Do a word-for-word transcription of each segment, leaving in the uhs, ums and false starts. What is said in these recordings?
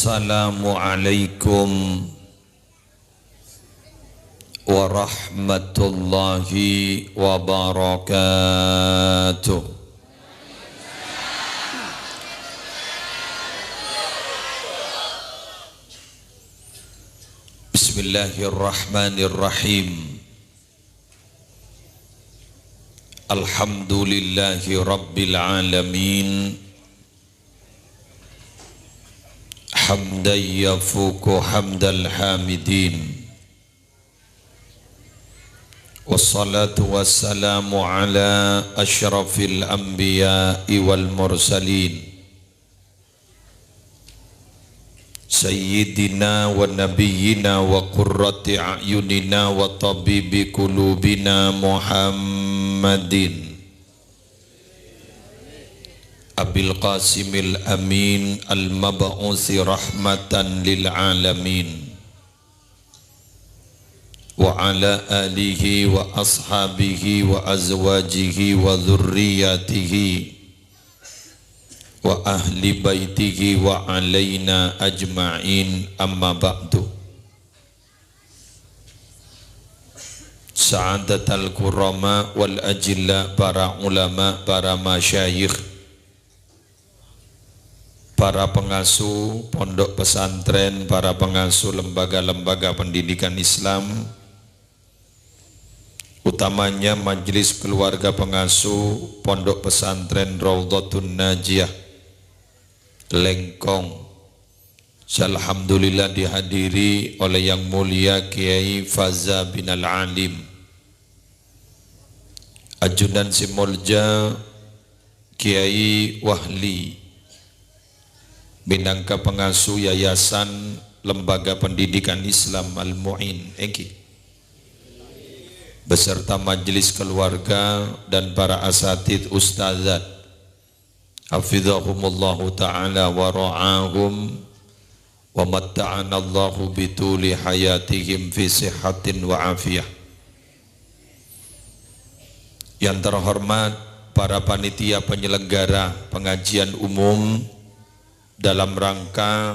Assalamualaikum warahmatullahi wabarakatuh. Bismillahirrahmanirrahim. Alhamdulillahi rabbil alamin. Hamdan yafuqu hamdal hamidin. Wassalatu wassalamu ala asyrafil anbiya'i wal mursalin. Sayyidina wa nabiyyina wa qurrati a'yunina wa tabibi qulubina Muhammadin Abil Qasimil Amin al-mab'usi rahmatan lil alamin. Wa ala alihi wa ashabihi wa azwajihi wa dzurriyyatihi wa ahli baitihi wa alaina ajma'in, amma ba'du. Sa'adatal kurama wal ajilla, para ulama, para masyayikh, para pengasuh pondok pesantren, para pengasuh lembaga-lembaga pendidikan Islam, utamanya Majelis Keluarga Pengasuh Pondok Pesantren Raudhatun Najiyah, Lengkong, sè alhamdulillah dihadiri oleh Yang Mulia Kiai Faza Binal Alim, ajunan sè molja Kiai Wahli, minangka pengasuh Yayasan Lembaga Pendidikan Islam Al-Mu'in, èngghi, beserta majelis keluarga dan para asatidz ustadzat, hafizahumullahu ta'ala wa ra'ahum, wa matta'anallahu bituli hayatihim fi sihhatin wa afiyah. Yang terhormat para panitia penyelenggara pengajian umum dalam rangka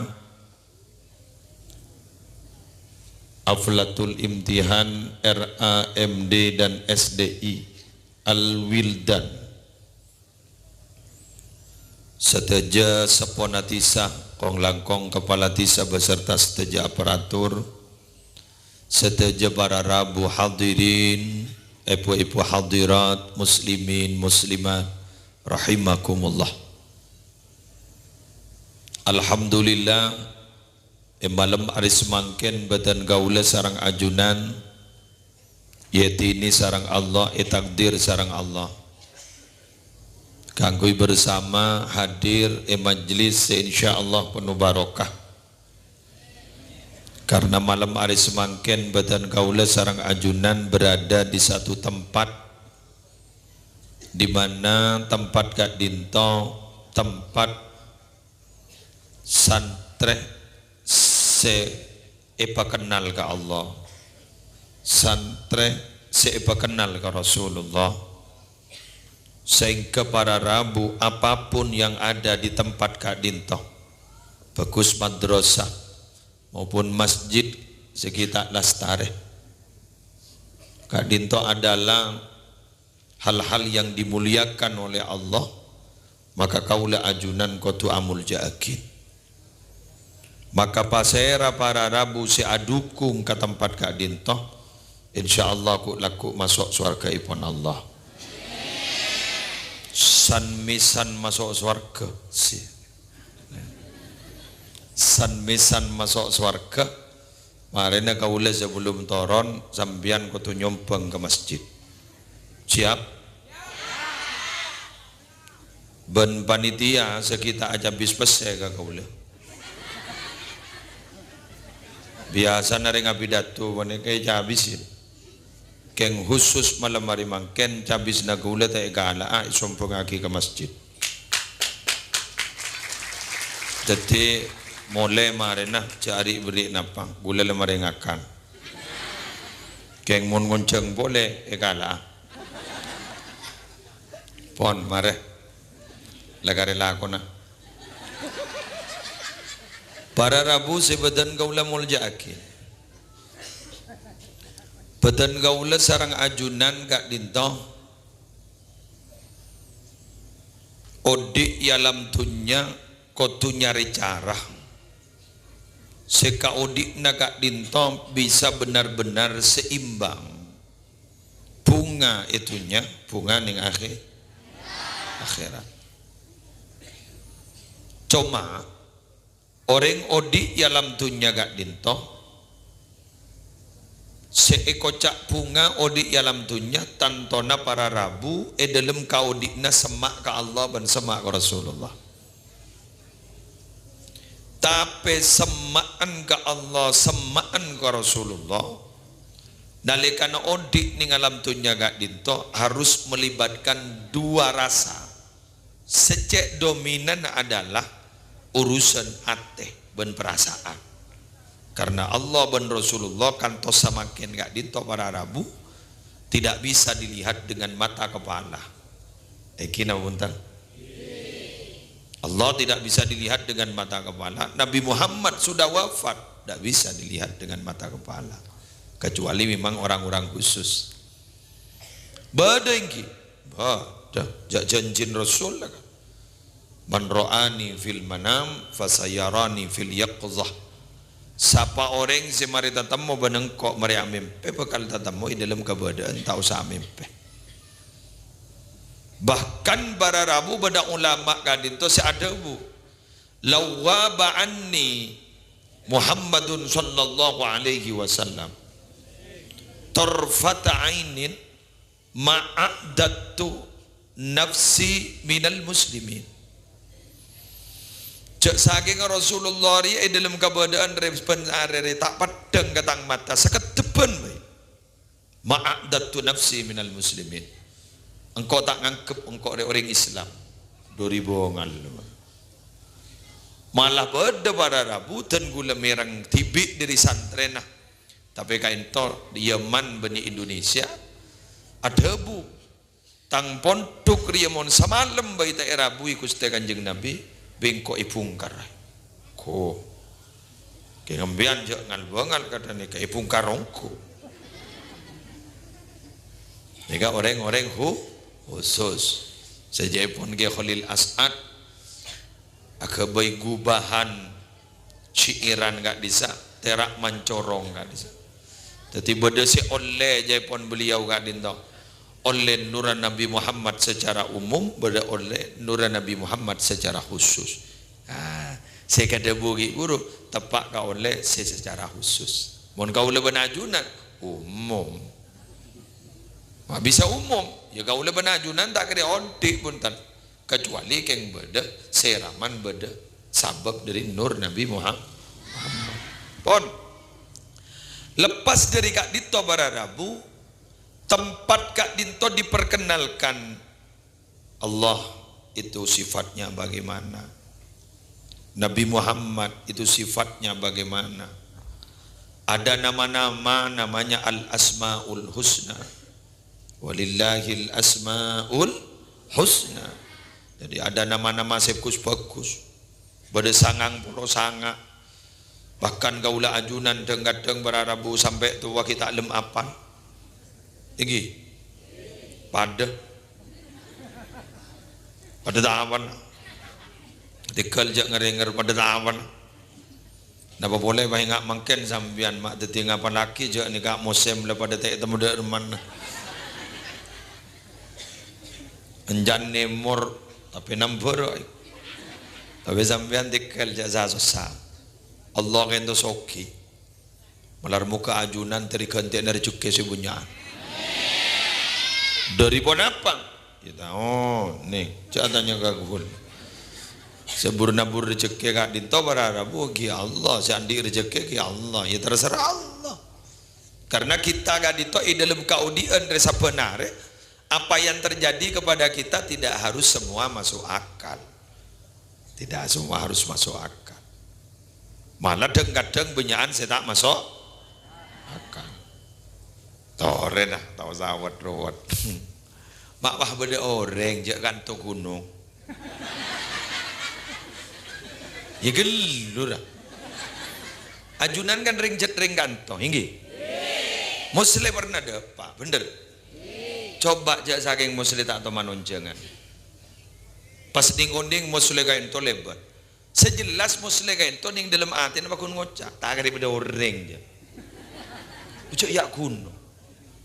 Haflatul Imtihan R A M D dan S D I Al-Wildan. Sadhâjâ seppona dhisa, kong-langkong kepala dhisa beserta sadhâjâ aparatur, sadhâjâ para rabu hadirin, èbhu-èbhu hadirat, muslimin, muslimat, rahimakumullah. Alhamdulillah, è malem arè samangkèn bâdân kaulâ sareng ajunan èyadhini sareng Allah, ètakdir sareng Allah kaangghuy bersama hadir è majlis sè insyaallah penuh barokah. Karna malem arè samangkèn bâdân kaulâ sareng ajunan berada di satu tempat, di mana tempat ka'dinto tempat santrè sè èpakennal ka Allah, santrè sè èpakennal ka Rasulullah, sehingga para rabu apapun yang ada di tempat ka'dinto, bagus madrasah maupun masjid sè ghi' ta' lastarè, ka'dinto adalah hal-hal yang dimuliakan oleh Allah, maka kaulâ ajunan kodhu amolja'aghi. Maka pasèra para rabu sè adhukung ka tempat ka'dinto, insyaallah ghu'-lagghu' maso' sowarghâèpon Allah. San-mèsan maso' sowarghâ. Si. San-mèsan maso' sowarghâ. Marèna kaulâ sabellum toron, sampèyan kodhu nyombhâng ka masjid. Siap? Bân panitia sè ghi' ta' acabis pèssè ka kaulâ. Biyasana rèng apidato panèka ècabisi. Kèng khusus malem arè mangkèn, cabisna kaulâ ta' èkala'a, èsombhângaghi ka masjid. Dhâddhi, molè marèna jhâ' arè' berri' napa, kaulâ la marè ngakan. Kèng mon ngonjhâng polè, èkala'a. Pon, marè. La karè lakona. Para rabu sè bâdhân kaulâ molja'aghi. Bâdhân kaulâ sareng ajunan ka'dinto odi' è alam dhunnya kodhu nyarè cara sè kaodi'na ka'dinto bisa benar-benar seimbang. Bhunga è dhunnya, bhunga neng akhè-, akhèrat. Coma, orèng odi' è alam dhunnya ka'dinto, sè èkoca' bhunga odi' è alam dhunnya, tantona para rabu è dhâlem kaodi'na semma' ka Allah bân semma' ka Rasulullah. Tapè semma'an ka Allah, semma'an ka Rasulullah, nalèkana odi' neng alam dhunnya ka'dinto harus melibatkan dua rasa. Sè cè' dominan adalah urusan atè bân perasaan. Karena Allah bân Rasulullah kantos samangkèn ka'dinto para rabu tidak bisa dilihat dengan mata kepala. Èngghi napa bhunten? Allah tidak bisa dilihat dengan mata kepala. Nabi Muhammad sudah wafat, tidak bisa dilihat dengan mata kepala. Kecuali memang orang-orang khusus. Bâdâ èngghi? Bâdâ. Jhâ' janjina Rasul la, kan? "Man ra'ani fil manam fasayarani fil yaqzah." Sapa orèng sè marè tatemmo bân engko' marè amèmpè, bhâkal tatemmo è dhâlem kabâdâ'ân, ta' osa amèmpè. Bahkan para rabu bâdâ ulama ka'dinto sè adhâbu, "Law ghaba anni Muhammadun sallallahu alaihi wasallam tarfata ainin ma a'dadtu nafsi minal muslimin." Jhâ' sakènga Rasulullah rèya è dhâlem kabâdâ'ân rè-, bân arè rèya ta' peddhâng ka tang mata, sakeddhebbhân bhâi. "Ma a'dadtu nafsi minal muslimin." Engko' ta' nganggep engko' rèya orèng Islam. Dhu rèbungan. Malah bâdâ para rabu dân kaulâ mèreng dhibi' dâri santrèna. Tapè ka'dinto Yaman bânnè Indonesia adhâbu, "Tang pondhuk rèya mon samalem bhâi ta' èrabui Ghustè Kanjeng Nabi, bi' engko' èbhungkar." Ko. Kè sampèyan jhâ' ngal-bângal kadhâ' nèka èbhungkar ongghu. Nèka orèng-orèng hu-, khusus. Sajâ'èpon Kè Kholil As'ad aghâbây gubahan syi'iran ka'dissa', tèra' mancorong ka'dissa'. Dhâddhi bâdâ sè ollè jhâ'èpon beliau ka'dinto. Ollè nurra Nabi Muhammad secara umum, bâdâ ollè nurra Nabi Muhammad secara khusus. Nah, sè kadhâbu ghi' bhuru teppa' ka ollè sè secara khusus. Mon kaulâ bân ajunan, umum. Ma' bisa umum, ya kaulâ bân ajunan ta' kèra odi', bhunten. Kecuali kèng bâdâ, sè raman bâdâ sabâb dâri nur Nabi Muham-, Muhammad. Pon. Lepas dâri ka'dinto para rabu, tempat ka'dinto diperkenalkan Allah itu sifatnya bagaimana. Nabi Muhammad itu sifatnya bagaimana. Ada nama-nama, namanya Al-Asmaul Husna. "Walillahil asmaul husna." Jadi ada nama-nama sè ghus-bhâghus. Bâdâ sangang polo sanga'. Bahkan kaulâ ajunan dhâng-kadhâng para rabu sampè' towa ghi' ta' lem apal. Èngghi? Padâ. Padâ ta' apal. Tèghâl jhâ' ngèrèngèr padâ ta' apal. Napa polè bhâi nga' mangkèn sampèyan ma' dhâddhi ngapalaghi jhâ' nèka mosèm la padâ ta' ètemmo dâ' remma. Enjân nèmor, tapè nambâr, ay. Tapè sampèyan tèghâl jhâ' sa-sossa. Allah kènto soghi. Malar moghâ ajunan dâri ghântèna rejekkè sè bânnya'an. Dâri ponapa? Kita, oh, nè, jhâ' atanya ka ghulâ. Sè bur-nabur rejekkè ka'dinto para rabu ghi' Allah, sè andi' rejekkè ghi' Allah, ya terserah Allah. Karena kita ka'dinto è dâlem kaodi'ân rè sabbhân arè, apa yang terjadi kepada kita tidak harus semua masuk akal. Tidak semua harus masuk akal. Malah dhâng-kadhâng bânnya'an sè ta' maso' akal. Torè, nah, ta' osa wet-rowet. Ma' pas bâdâ orèng jhâ' kanto ghunong. Ya ghâllu, ra. Ajunan kan rèng jhât rèng kanto, ènggi? Moslè pernah dâpa', bhender? Coba jhâ' sakèng Moslè ta' toman onjhângan. Pas nèng-onèng Moslè kaènto lèbât. Sè jelas Moslè kaènto nèng dâlem atèna paggun ngoca', "Ta' karè bâdâ orèng, jâ." Oca' ya' ghun.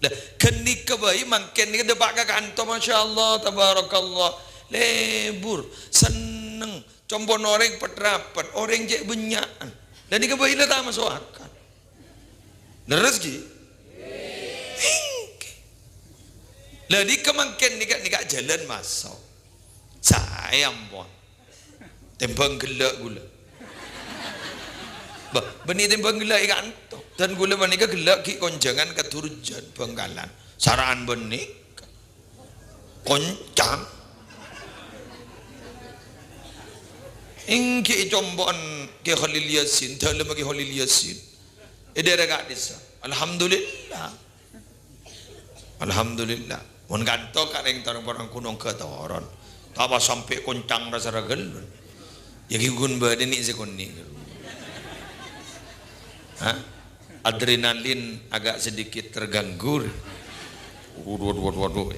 Lah, ghânèka bhâi mangkèn nèka dâpa' ka kanto, masyaallah, tabarakallah. Lebur, senneng, compo'na orèng pet-rapet, orèng cè' bânnya'an. Lah nèka bhâi la ta' maso' akal. Lerres, ghi? Ènggi. Lah, nèka mangkèn nèka, nèka jhâlân maso'. Saè ampon. Tèmbhâng ghellâ' ghulâ. Bâh, bânnè tèmbhâng ghellâ' è kanto. Dan ghulâ panèka ghellâ' ghi' konjhângan ka Durjan, Bhângkalan. Sara'an bânnè. Koncang. Ènggi compo'en Kè Khalil Yasin, dâlemma Kè Khalil Yasin. È dâèrah ka'dissa'. Alhamdulillah. Alhamdulillah. Mon kanto ka rèng torong-porong ghunong ghâtoron. Ta' pas sampè' koncang rasa ragel. Ya ghi ghun bâdâ nè' sè konè'. Hah? Adrenalin agak sedikit terganggu. Waduh, waduh, waduh, waduh.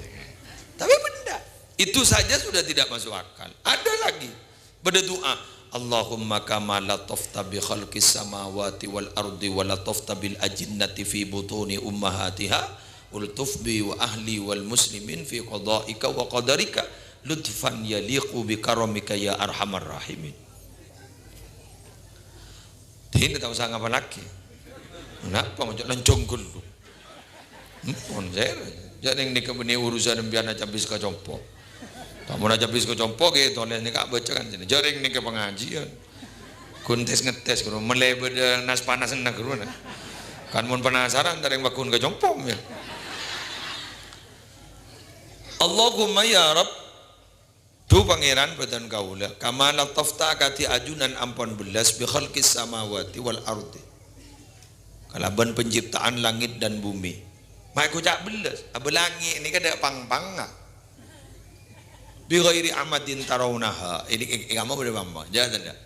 Tapi benda. Itu saja sudah tidak masuk akal. Ada lagi. Bâdâ du'a, "Allahumma kama latafta bi khalqis samawati wal ardi wa latafta bil ajinnati fi butuni ummahatiha, ultuf bi wa ahli wal muslimin fi qada'ika wa qadarika, lutfan yaliqu bi karamika ya arhamar rahimin." Dinah ta' osa ngapalaghi. Napa ngoca' lonjong ghâllu? Ampon, sèr. Jhâ' nèng nèka bânnè urusan empiyan acabis ka compo'. Tamono acabis ka compo', ghi, tolè nèka bâca kan jenengan. Jhâ' nèng nèka pangajiân. Ghun tes-ngetes, ghun mellè bâdâ nas-panasanna, ghun, nah. Kan mon penasaran, ta' rèng paggun ka compo', ya. Allahumma ya Rabb, Dhu Pangèran bhâdhân kaulâ, kama latafta akadhi ajunan ampon bellas bi khalqis samawati wal ardi. Kalabân penciptaan langit dan bumi. Ma' èkoca' bellas, abâ langngè' nèka dâ' pang-pangnga. Bi ghairi amadin tarawnaha. Ini, ini kamu bâdâ pang-pang. Jâ' tadâ'.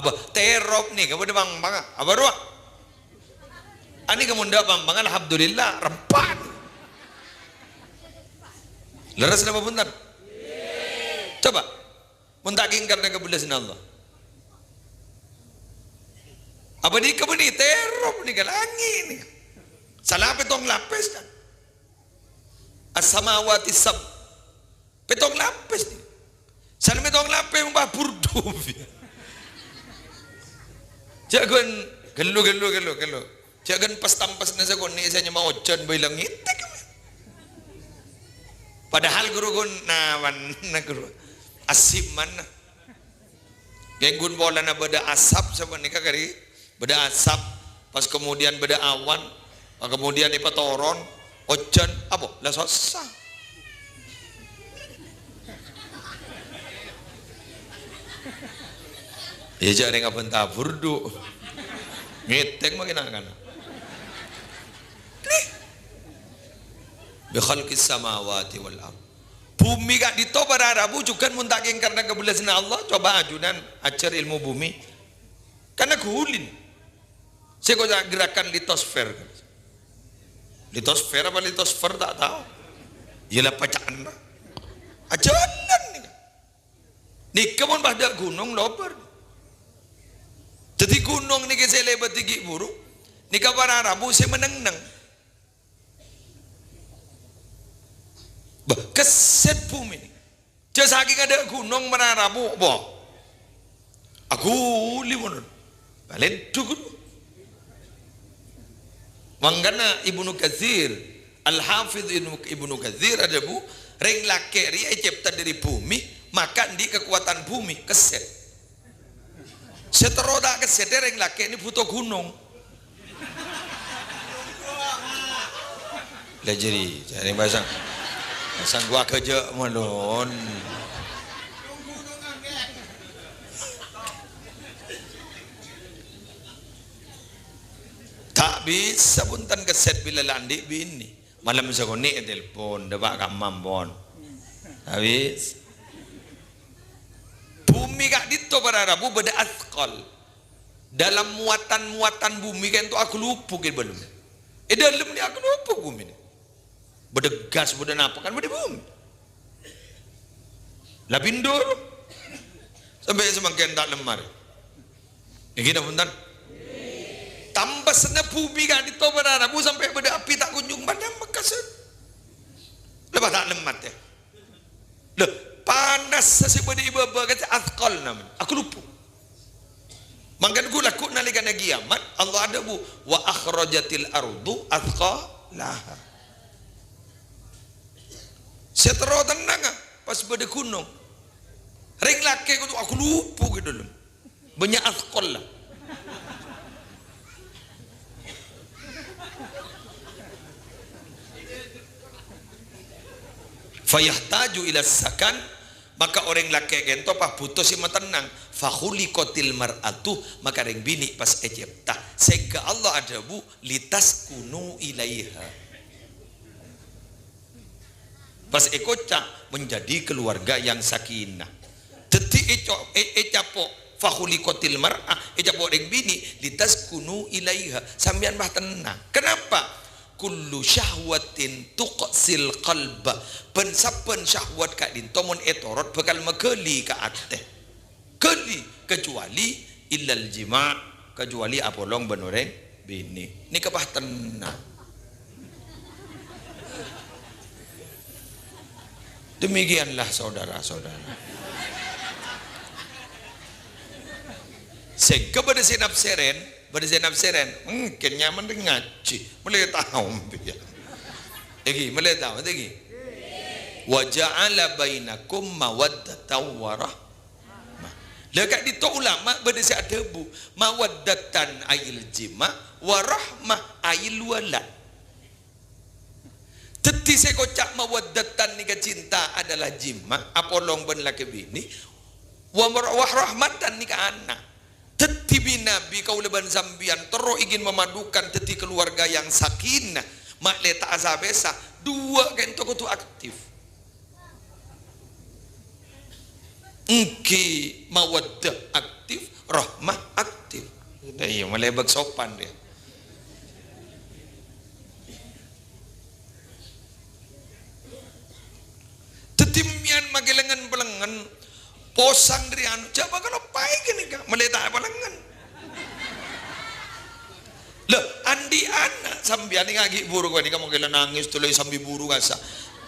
Abâ terop nèka bâdâ pang-pangnga. Abâ rowa. Ani kamu ndak pang-pangnga, alhamdulillah, rempan. Leres napa bhunten? Coba. Mon ta' kèng karna kabellasânna Allah. Apa nèka bânnè terop nèka, langngè' nèka. Sala pètto lapès, kan? As-samawati sab. Pètto lapès, nèka. Sala pètto lapès, mon pas burdu. Jhâ' ghun ghâllu, ghâllu, ghâllu, ghâllu. Jhâ' ghun pas-tampasna sakonè' sè nyama ojhân bhâi la ngètèk. Padahal ghuru ghun nawan, na ghuru. Asiman. Kèng ghun polana bâdâ asap sapanèka karè. Bâdâ asap, pas kemudian bâdâ awan, pas kemudian èpatoron, ojhân, apa? La sossa. Iyâ, jhâ' rèng abânta burdu. Ngètèk mangkèn na'-kana'. Bi khalqis samawati wal ard. Bhumè ka'dinto para rabu jhughân mon ta' kèng karna kabellasânna Allah, coba ajunan ajhâr èlmo bhumè. Karna ghulina. Sè èkoca' gerakan litosfer. Litosfer apa litosfer ta' tao. Iyâ la paca'anna. Ajhâlân nèka. Nèka mon pas dâ' ghunong lobâr. Dhâddhi ghunong nèka sè èlèbâdhi ghi' buru. Nèka para rabu sè mennengneng. Bâh, kèssèt bhumè. Jhâ' sakèng adâ' ghunong mara rabu, po. Aghuli monon. Palèndhu ghun. Mangkana Ibnu Katsir, Al-Hafidz Ibnu, Ibnu Katsir adhâbu, rèng lakè' rèya ècèpta dâri bhumè, maka andi' kakowadhân bhumè, kèssèt. Sè terro ta' kèssèt rèng lakè' nè bhuto ghunong. Lah jârèya, jârèya pasang, pasang gua kejjhâ' malon. Ta' bisa bhunten kèssèt bilâ la andi' binè. Malem sakonè' ètelpon, dâpa' ka emma'na pon. Ta' bisa. Bhumè bhumè ka'dinto para rabu bâdâ atsqal. Dalam muatan-muatan bhumè ka'dinto aghâlubuk è bâlem. È dâlem nè aghâlubuk bhumè nè. Bâdâ gas, bâdâ napa kan bâdâ bhumè. La pindhur. Sampè' samangkèn ta' lemmar. Ngghi napa bhunten? Tambesna bhumè ka'dinto para rabu sampè' bâdâ api ta' kunjung padhâm mekkasan. Lha pas ta' lemmat, yâ. Lho, panas sè bâdâ è bâbâ ka'dinto atsqal namanya, aghâlubuk. Mangkana ghu-lagghu' nalèkana kiyamat, Allah adhâbu, "Wa akhrajatil ardu atsqalaha." Sè terro tennang, ah, pas bâdâ ghunong. Rèng lakè' kodhu aghâlubuk è dâlem. Bânnya' atsqal la. Fayahtaju ila sakan, maka orèng lakè' ka'dinto pas bhuto sè matennang. Fakhuliqatil mar'atu, maka rèng binè' pas ècèpta. Sèngghâ Allah adhâbu, "Litaskunu ilaiha." Pas èkoca', menjadi keluarga yang sakinah. Dhâddhi èco-, è-, ècapo', fakhuliqatil mar'ah, ècapo' rèng binè', litaskunu ilaiha, sampèyan pas tennang. Kenapa? Kullu syahwatin tuqsil qalba, bân sabbhân syahwat ka'dinto mon ètorot bhâkal maghâli ka atè. Ghâli, kecuali illal jima', kecuali apolong bân orèng binè'. Nèka pas tennang. Demikianlah saudara-saudara. Sèngghâ bâdâ sè nafsèrèn, bâdâ sè nafsèrèn, mungkin nyaman rèng ngajhi, mèlè tao, ya. Èngghi, mèlè tao, èngghi. "Wa ja'ala bainakum mawaddatan wa rahmah." Lha, ka'dinto ulama bâdâ sè adhâbu, "Mawaddatan ayil jima', wa rahmah ayil walad." Dhâddhi sè èkoca' mawaddatan nèka cinta adalah jima', apolong bân lakè binè', wa mar-, wa rahmatan nèka ana'. Dhâddhi bi-, nabi kaulâ bân sampèyan terro ingin memadukan dhâddhi keluarga yang sakinah, ma'lè ta' sa-pèsa, duwâ' ka'dinto kodhu aktif. Èngghi mawaddah aktif, rahmah aktif. Iyâ, mèlè bâk sopan dhiyâ. Dhâddhi mèyan makkè lengngen-pelengngen, posang dhâri anu, jhâ' bhâkal opaè ghânèka, mèlè ta' palengngen. Lho, andi' ana' sampèyan èngghâ' ghi' buru ghânèka, mungkin la nangès, dhulâ sambi buru kasa.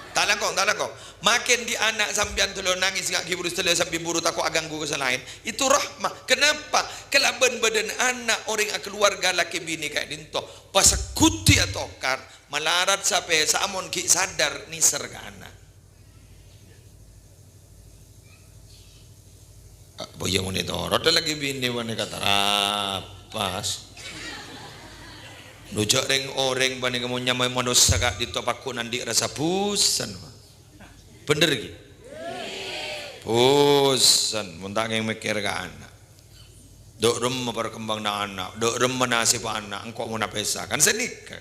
Ta' langkong, ta' langkong. Makkè andi' ana' sampèyan dhulâ nangès, èngghâ' ghi' buru dhulâ sambi buru tako' aghânggu ka sè laèn. Itu rahmah. Kenapa? Kalabân bâdâna ana' orèng akaluwarga lakè binè ka'dinto. Pas ghuddhi atokar, malarat sapè, saamon ghi' sadar nèser ka ana'. Apa iyâ mon ètorot lakè binè bânnè katarapas. Lho, jhâ' rèng-orèng panèka mon nyamaè manossa ka'dinto pagghu' andi' rassa bosen. Bhender ghi? Bosen mon ta' ngèng mèkkèr ka ana'. Dâ' remma parkembanganna ana', dâ' remma nasèbhâ ana', engko' mon apèsa. Kan sanèka.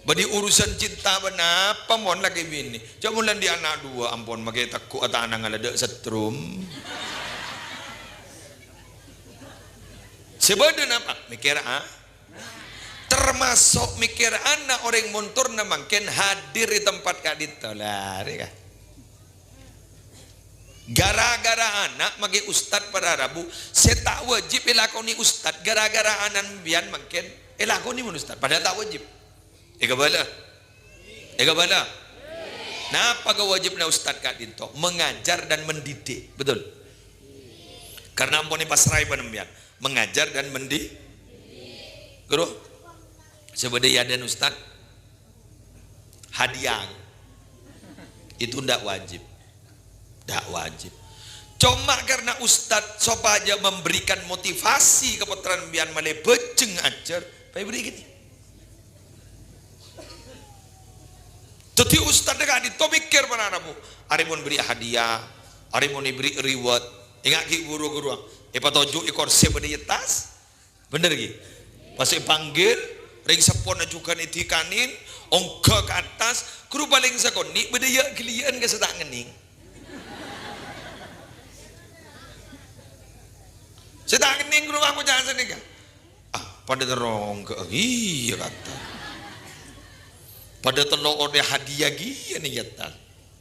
Bâdâ urusan cinta bân apa mon lakè binè? Jhâ' mon la andi' ana' duwâ', ampon, makkè tegghu' atanang la dâ' setrum. Sè bâdâ napa? Mèkkèr, a? Termasuk mèkkèr ana' orèng montorna mangkèn hadir di tempat ka'dinto. La, rèya. Gara-gara ana' makkè ustad para rabu, sè ta' wajib èlakonè ustad, gara-gara ana' sampèyan mangkèn èlakonè mon ustad, padahal ta' wajib. Èkabâlâ? Èkabâlâ? Napa kawajibna ustad ka'dinto? Mengajar dan mendidik. Betul? Karena ampon èpasraè bân sampèyan. Mengajar dan mendi-, Guru, sè bâdâ è adâ'na ustad? Hadiah. Itu ndak wajib. Ndak wajib. Coma karena ustad sopajâ memberikan motivasi ka pottrana sampèyan malè bhâjheng ajhâr, pas èbherri' ghânèka. Dhâddhi ustadda ka'dinto mèkkèr para rabu. Arè mon bherri' hadiah, arè mon èbherri' reward, èngghâ' ghi' buru-buru. Èpatoju' è korsè bâdâ è attas. Bhender ghi? Pas èpanggil, rèng seppona jhughân èdhikanè, ongghâ ka attas, ghuru palèng sakonè' bâdâ yâ'-ghâliyâ'ân ka sè ta' ngennèng. Dâ' ta' kennèng ghuru aku jhâ' sanèka. Ah, padâ terro ongghâ, iyâ kata. Padâ tello' onè hadiah ghiyâ nèka, ta.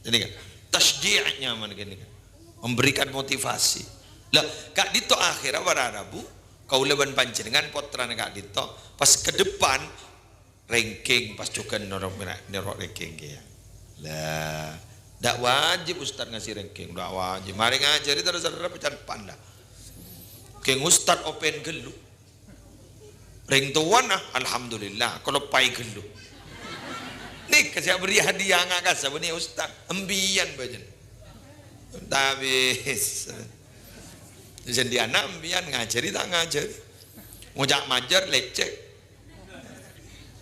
Jadi kan, tasjid nyamana kènè kan. Memberikan motivasi. Lah, ka'dinto akhirnya para rabu, kaulâ bân panjhennengan pottrana ka'dinto, pas ke depan, ranking pas jhughân noro', noro' ranking kèya. Lah, ndak wajib ustad ngasih ranking, ndak wajib. Marè ngajhâri terros serrep can pan lah. Kèng ustad open ghâllu. Rèng towana, alhamdulillah, kaloppaè ghâllu. Nèka sè abherri' hadiah nga' kassa' bânnè ustad, embiyan bâjâna. Tapè sè dhiyâna embiyan ngajhâri ta' ngajhâri? Ngoca' majâr lècèk.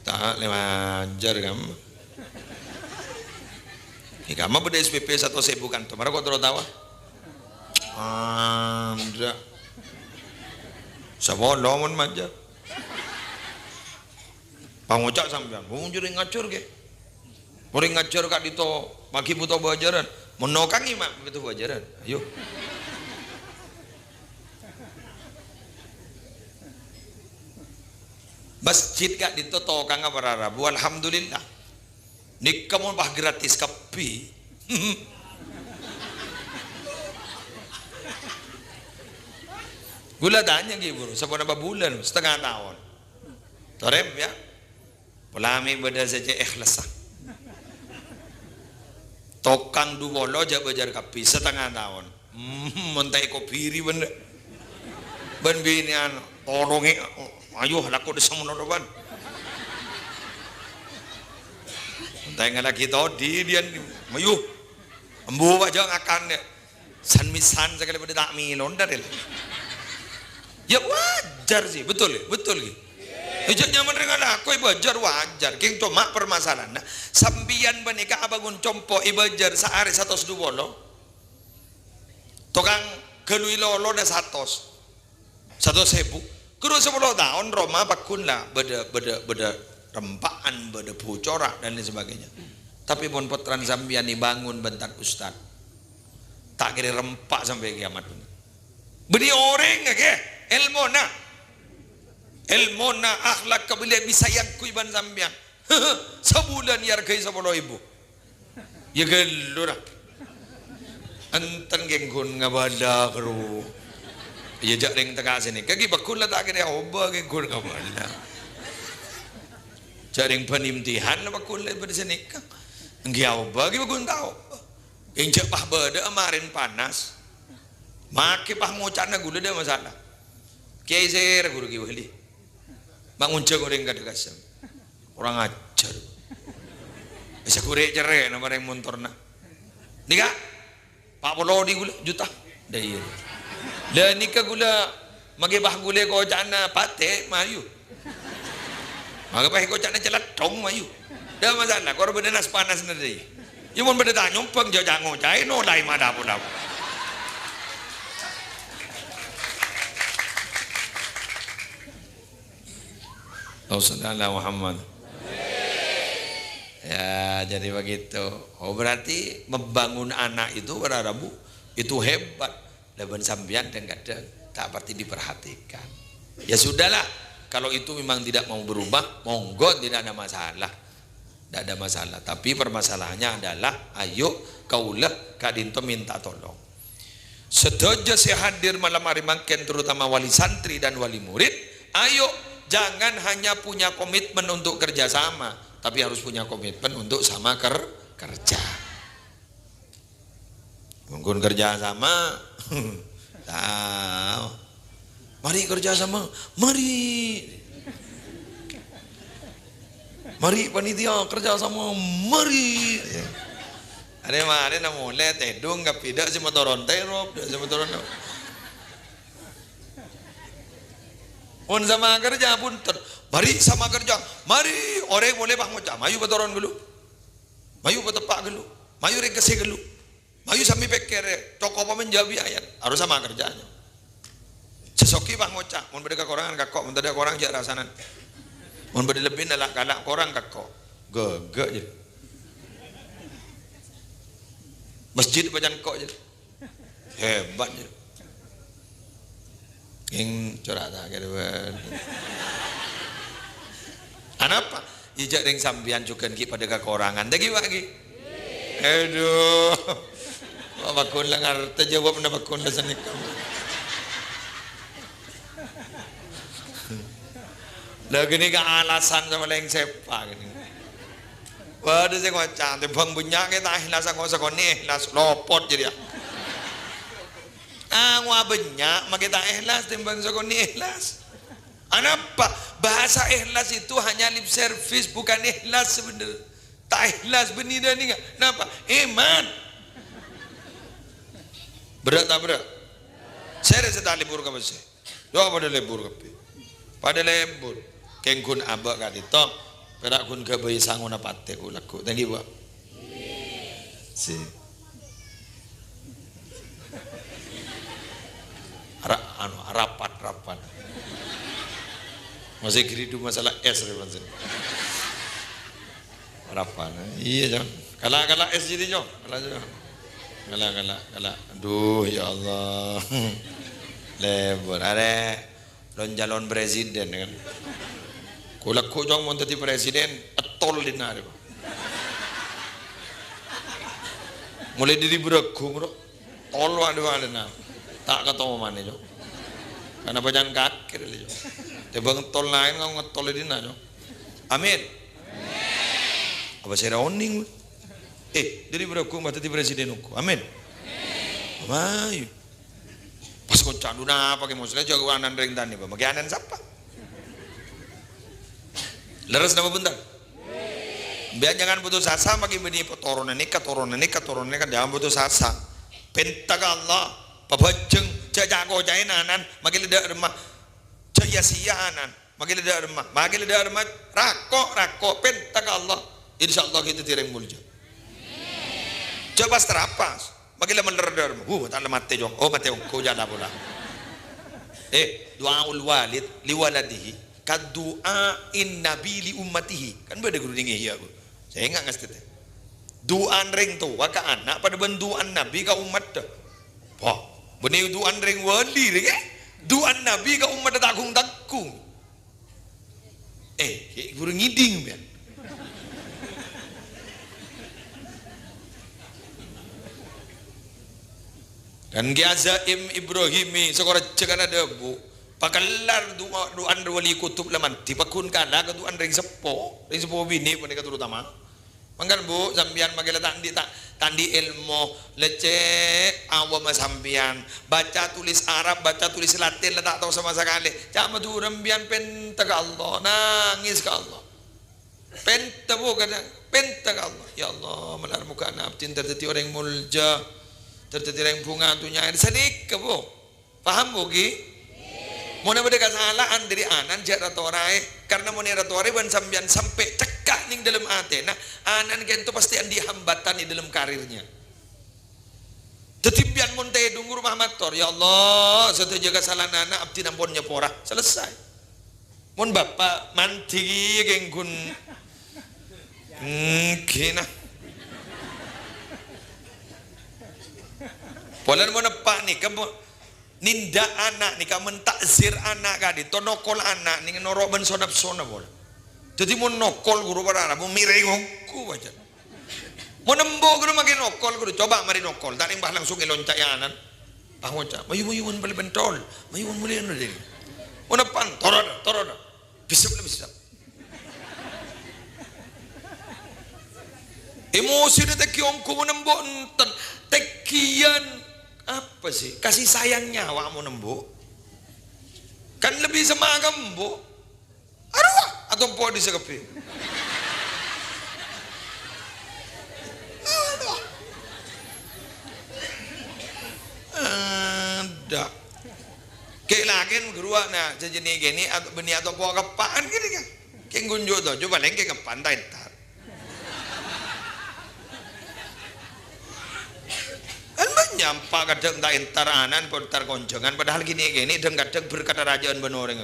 Ta' lè majâr kamma. È kamma bâdâ S P P satos èbu kanto, mara kok terro tawa? Andra. Sapolo mon majâr. Pangoca' sampèyan, "Wong jârèya ngajhâr, Kè." Orèng ngajhâr ka'dinto maghi buto bâjârân. Mon nokang, ma' buto bâjârân. Ayo. Masjid ka'dinto tokangnga para rabu, alhamdulillah. Nèka mon pas gratis kabbhi. Ghulâ tanya ghi' buru, saponapa bulân, satengnga taon. Torè, ya. Pola mè' bâdâ sè cè' ikhlassa. Tokang du polo jhâ' bâjâr kabbhi satengnga taon. Hmm, mon ta' èkobiri bân, bân binè'an, tolongè, ayo lako dâ' samono, bân. Mon ta' èngallaghi todi, dhiyân, mayu. Embu, jhâ' ngakan, ya. San-mèsan sakalè padâ ta' mèlo, ndâ', Ril. Ya, wajar sih, betul, ya? Betul, ya? Ya, jhâ' nyaman rèng alako, ya, wajar, wajar. Kèng coma permasalahanna, sampèyan panèka abângun compo' èbâjâr saarè satos du polo. Tokang ghâllu è lolona satos. Satos èbu. Ghuru sapolo taon roma pagghun la bâdâ, bâdâ, bâdâ rempa'an, bâdâ bocorra, dan lain sebagainya. Tapè mon pottrana sampèyan èbângun bân tan ustad, ta' kèra rempa' sampè' kiamat. Bânnè orèng, ghi, èlmona. Èlmona, akhlak, kabelli'an bisa èangghuy bân sampèyan. Sabulân èarghâi sapolo èbu. Ya ghâllu, ra. Enten kèng ghun ngabâlâ, ghuru. Ya jhâ' rèng tèka' sanèka, ghi' pagghun la ta' kèra aobâ kèng ghun ngabâlâ. Jhâ' rèng bân imtihan la pagghun la bâdâ sanèka. Èngghi aobâ, ghi' pagghun ta' aobâ. Kèng jhâ' pas bâdâ'â marèn panas. Makè pas ngoca'na ghulâ dâ' masalah. Kèyaè sèra ghuru ghi' wali. Ma' ngonjhâng orèng kadâ' kasem. Kurang ajar. Bisa gurè' cerrè'na marèng montorna. Nèka, pa' polo dhi ghulâ juta. Dâ' iyâ. Lah nèka ghulâ, makè pas ghulâ koca'na patè, mayu. Makè pas koca'na calathong, mayu. Dâ' masalah, kor bâdâ nas-panas na dâ' iyâ. Iyâ mon bâdâ ta' nyombhâng, jhâ' ca-ngoca'è, nolaè ma' dhâpo-dhâpo. Allahumma shalli ala Muhammad. Ya, jadi begitu. Oh, berarti membangun anak itu para rabu itu hebat. Lah bân sampèyan kadhâng-kadhâng ta' patè diperhatikan. Ya sudahlah, kalau itu memang tidak mau berubah, monggo, tidak ada masalah. Tidak ada masalah. Tapi permasalahannya adalah, ayo kaulâ ka'dinto minta tolong. Sadhâjâ sè hadir malam hari mangkèn, terutama wali santri dan wali murid, ayo jangan hanya punya komitmen untuk kerja sama, tapi harus punya komitmen untuk sama ker-, kerja. Mungkin kerja sama, tahu. Mari kerja sama, mari. Mari panitia kerja sama, mari. Ya. Arè marè na molè tèdung kabbhi, dâ' sè motoron terop, dâ' sè motoron. Mon sama kerja, punten. Mari sama kerja. Mari, orèng molè pas ngoca', "Mayu patoron ghâllu. Mayu pateppa' ghâllu. Mayu rèng kèssè ghâllu. Mayu sambi pèkkèrè, cokop apa menjawab ayat." Harus sama kerjanya. Sè soghi pas ngoca', "Mon bâdâ kakorangan, kakko', mon tadâ' korang, jhâ' rasanan. Mon bâdâ lebbina, la'-kala' korang, kakko'." Ghâghâ, jâ. Masjid pacan ko', jâ. Hebat, jâ. Ngèng cora' ta' kèra bân. Anapa? Iyâ jhâ' rèng sampèyan jhughân ghi' padâ kakorangan. Dâgghi', Pak, ghi? Adhu. Wah, pagghun la ngartè jâwâbbhâ pagghun la sanèka. La ghânèka alasan sè palèng sèpa ghânèka. Bâdâ sè ngoca', "Tèmbhâng bânnya' kè ta' èhlas, sako-sakonè èhlas, lopot jârèya." Ah, ngowa bânnya', makè ta' èhlas, tèmbhâng sakonè èhlas. Anapa? Bahasa ikhlas itu hanya lip service, bukan ikhlas sebenar. Ta' èhlas bânnè dâ' nèka. Napa? Iman. Berrâ' ta' berrâ'? Sèrè sè ta' lebur ka pèssè. Yo, padâ lebur kabbhi. Padâ lebur. Kèng ghun abâ' ka'dinto. Pèra' ghun ghâbây sangona patè ghu-lagghu. Thank you, Pak. Si. Ra-, anu, rapat, rapat. Masih geridu masalah es, rè, Pak. Rapat. Iyâ, Cong. Kala', kala' es jadi, Cong. Kala', Cong. Kala', kala', kala'. Aduh, ya Allah. Lebur. Arè. Calon-calon presiden, ya kan. Ghu-lagghu, Cong, mon dhâddhi presiden, ètol dinna' arè, Pak. Mulai dâri Bârâghung, ro. Tol wa'-, wa'-, dinna'. Ta' katomanè, Cong. Karena bâjâng kakè, Cong. Tèmbhâng tol laèn, ngèng ngetol dinna', Cong. Amin. Apa sè ra onèng, wè? Eh, dâri Bârâghung, Pak, dhâddhi presiden ongghu. Amin. Amin. Pas ngoca', "Dhu, napa kè Musleh jâgâ anan rèng tanè, Pak? Makè anan sapa?" Lerres napa bhunten? Sampèyan jangan putus asa, makè bânnè toronan nèka, toronan nèka, toronan nèka, jangan putus asa. Pènta ka Allah, pabhâjâng, jhâ' ca'-koca'èn anan, makè la dâ' remma, jhâ' ya-sèya anan. Makè la dâ' remma, makè la dâ' remma, rako', rako', pènta ka Allah. Insyaallah ghita dhâddhi rèng molja. Jhâ' pas-trapas, makè la mèller dâ' remma. Huh, ta' la matè, Cong. Oh, matè ongghu, jhâ' la pola. Eh, du'aul walid li waladihi ka du'ain nabi li ummatihi. Kan bâdâ ghuru nèng Ihya, Bu. Sènga' ngastètè. Du'an rèng towa ka ana' padâ bân du'an Nabi ka ommaddhâ. Wah, bânnè du'an rèng wali rèng, eh? Du'an Nabi ka ommaddhâ ta' ghung-tagghung. Eh, ghi' buru ngèdhing, ya. Kan Kè Azaim Ibrahimi, sakorang jhâ' kan adhâbu, pakellar du'a, du'an wali kutub la mandhi, pagghun kala ka du'an rèng seppo, rèng seppo binè' panèka terutama. Mangkana, Bu, sampèyan makè la ta' andi', ta', ta' andi' èlmo, lècè' awamma sampèyan. Baca tulis Arab, baca tulis Latin la ta' tao sama sakalè. Ca' Madhurâ sampèyan pènta ka Allah, nangès ka Allah. Pènta, Bu, kadhâng, pènta ka Allah. "Ya Allah, malar mogâ ana' abdhina dhâddhi orèng molja, dhâddhi orèng bhunga dhunnya." Sanèka, Bu. Paham, Bu, ghi? Mon bâdâ kasala'an dâri anan, jhâ' ra-toraè. Karna mon èra-toraè bân sampèyan sampè' cekka' nèng dâlem atèna, anan ghânto pastè andi' hambatan è dâlem karirnya. Dhâddhi, sampèyan mon tèdung, ghuru mator, "Ya Allah, sadhâjâ kasala'an ana' abdhina ampon nyapora." Selesai. Mon bapa' mandhi kèya kèng ghun, èngghi, nah. Polana mon eppa' nèka, Bu, nèndhâ ana' nèka, mentakzir ana' ka'dinto, nokol ana' nèng noro' bân so-napsona pola. Dhâddhi mon nokol ghuru parkara, mon mèrèng ongghu bâjâ. Mon embu' ghuru makè nokol ghuru, coba marè nokol, ta' nèng pas langsung èlonca' è anan. Pas ngoca', "Mayu, mayu, mon bâli bentol. Mayu, mon bâli anu dèng." Mon eppa', "Toro' dâ, toro' dâ." Bisep la bisep. Emosina tèngghi ongghu mon embu' enten. Tèngghiyân apa sih? Kasih sayang nyawa mon embu'. Kan lebih semangat embu'. Arowa, atompo' dhi' sakabbhi. Aduh. Adâ'. Kè' lakèn ghuru ana', jhâjhâna kènè' at-, bânnè atompo' keppa'an kènè' kan. Kèng ghun jhâ' tojhu palèng kèng eppa' ta' entar. Kan bânnya' eppa' kadhâng ta' entar anan, entar konjhângan, padahal kènè'-kènè' dhâng-kadhâng berkat rajâân bân orèng.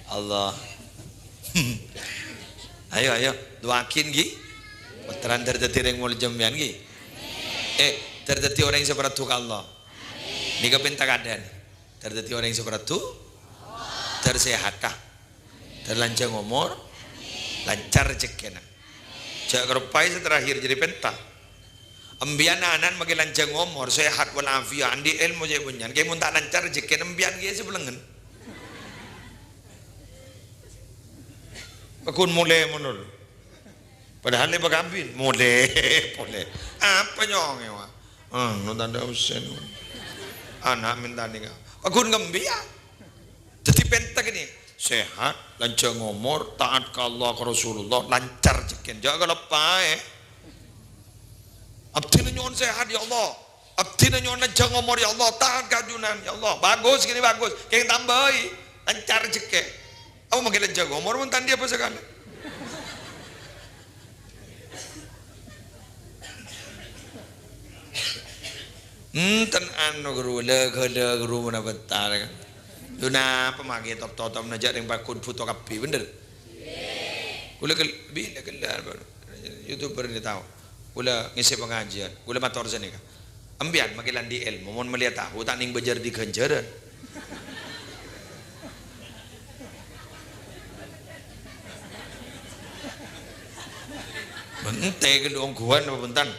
Allah. Ayo, ayo, du'aaghi, ghi. Pottrana dhâddhi rèng molja sampèyan, ghi. Eh, dâr dhâddhi orèng sè parlo ka Allah. Nèka pènta kadhâna. Dâr dhâddhi orèng sè parlo, dâr sèhata, dâr lanjhâng omor, lancar rejhekkèna. Jhâ' karopaè sè terakhir, jârèya pènta. Embiyan ana'na maghi lanjhâng omor, sehat wal afiat, andi' èlmo cè' bânnya'an, kè mon ta' lancar rejhekkèna embiyan kèya sè bellengngèn. Paggun molè mono. Padahal lè pakabin, molè, polè. Apa nyong è wa? Anu tandhâ usen. Ana' mènta nèka. Paggun ngembiya. Dhâddhi pènta gini, sehat, lanjhâng omor, taat ka Allah, ka Rasulullah, lancar rejhekkèna. Jhâ' kaloppaè. Abdhina nyo'on sehat, ya Allah. Abdhina nyo'on lanjhâng omor, ya Allah. Taat ka Ajunan, ya Allah. Bagus gini, bagus. Kèng tambâi. Lancar rejhekkè. Apa maghi lanjhâng omor mon ta' andi' apa sakalè? Enten anu, Guru, la-, la-, Guru, mon bântar, kan. Lo, napa maghi top-totop ngajhâk rèng paggun bhuto kabbhi, bhender? Kaulâ kel-, bilâ kellar, Pak. YouTuber nè tao. Kaulâ ngèssè pangajiân, kaulâ mator sanèka. Embiyan maghi la andi' èlmo, mon mellèya tahu, ta' nèng bâjâr andi' ghânjhârân. Ente ghâllu ongghuwân apa bhunten?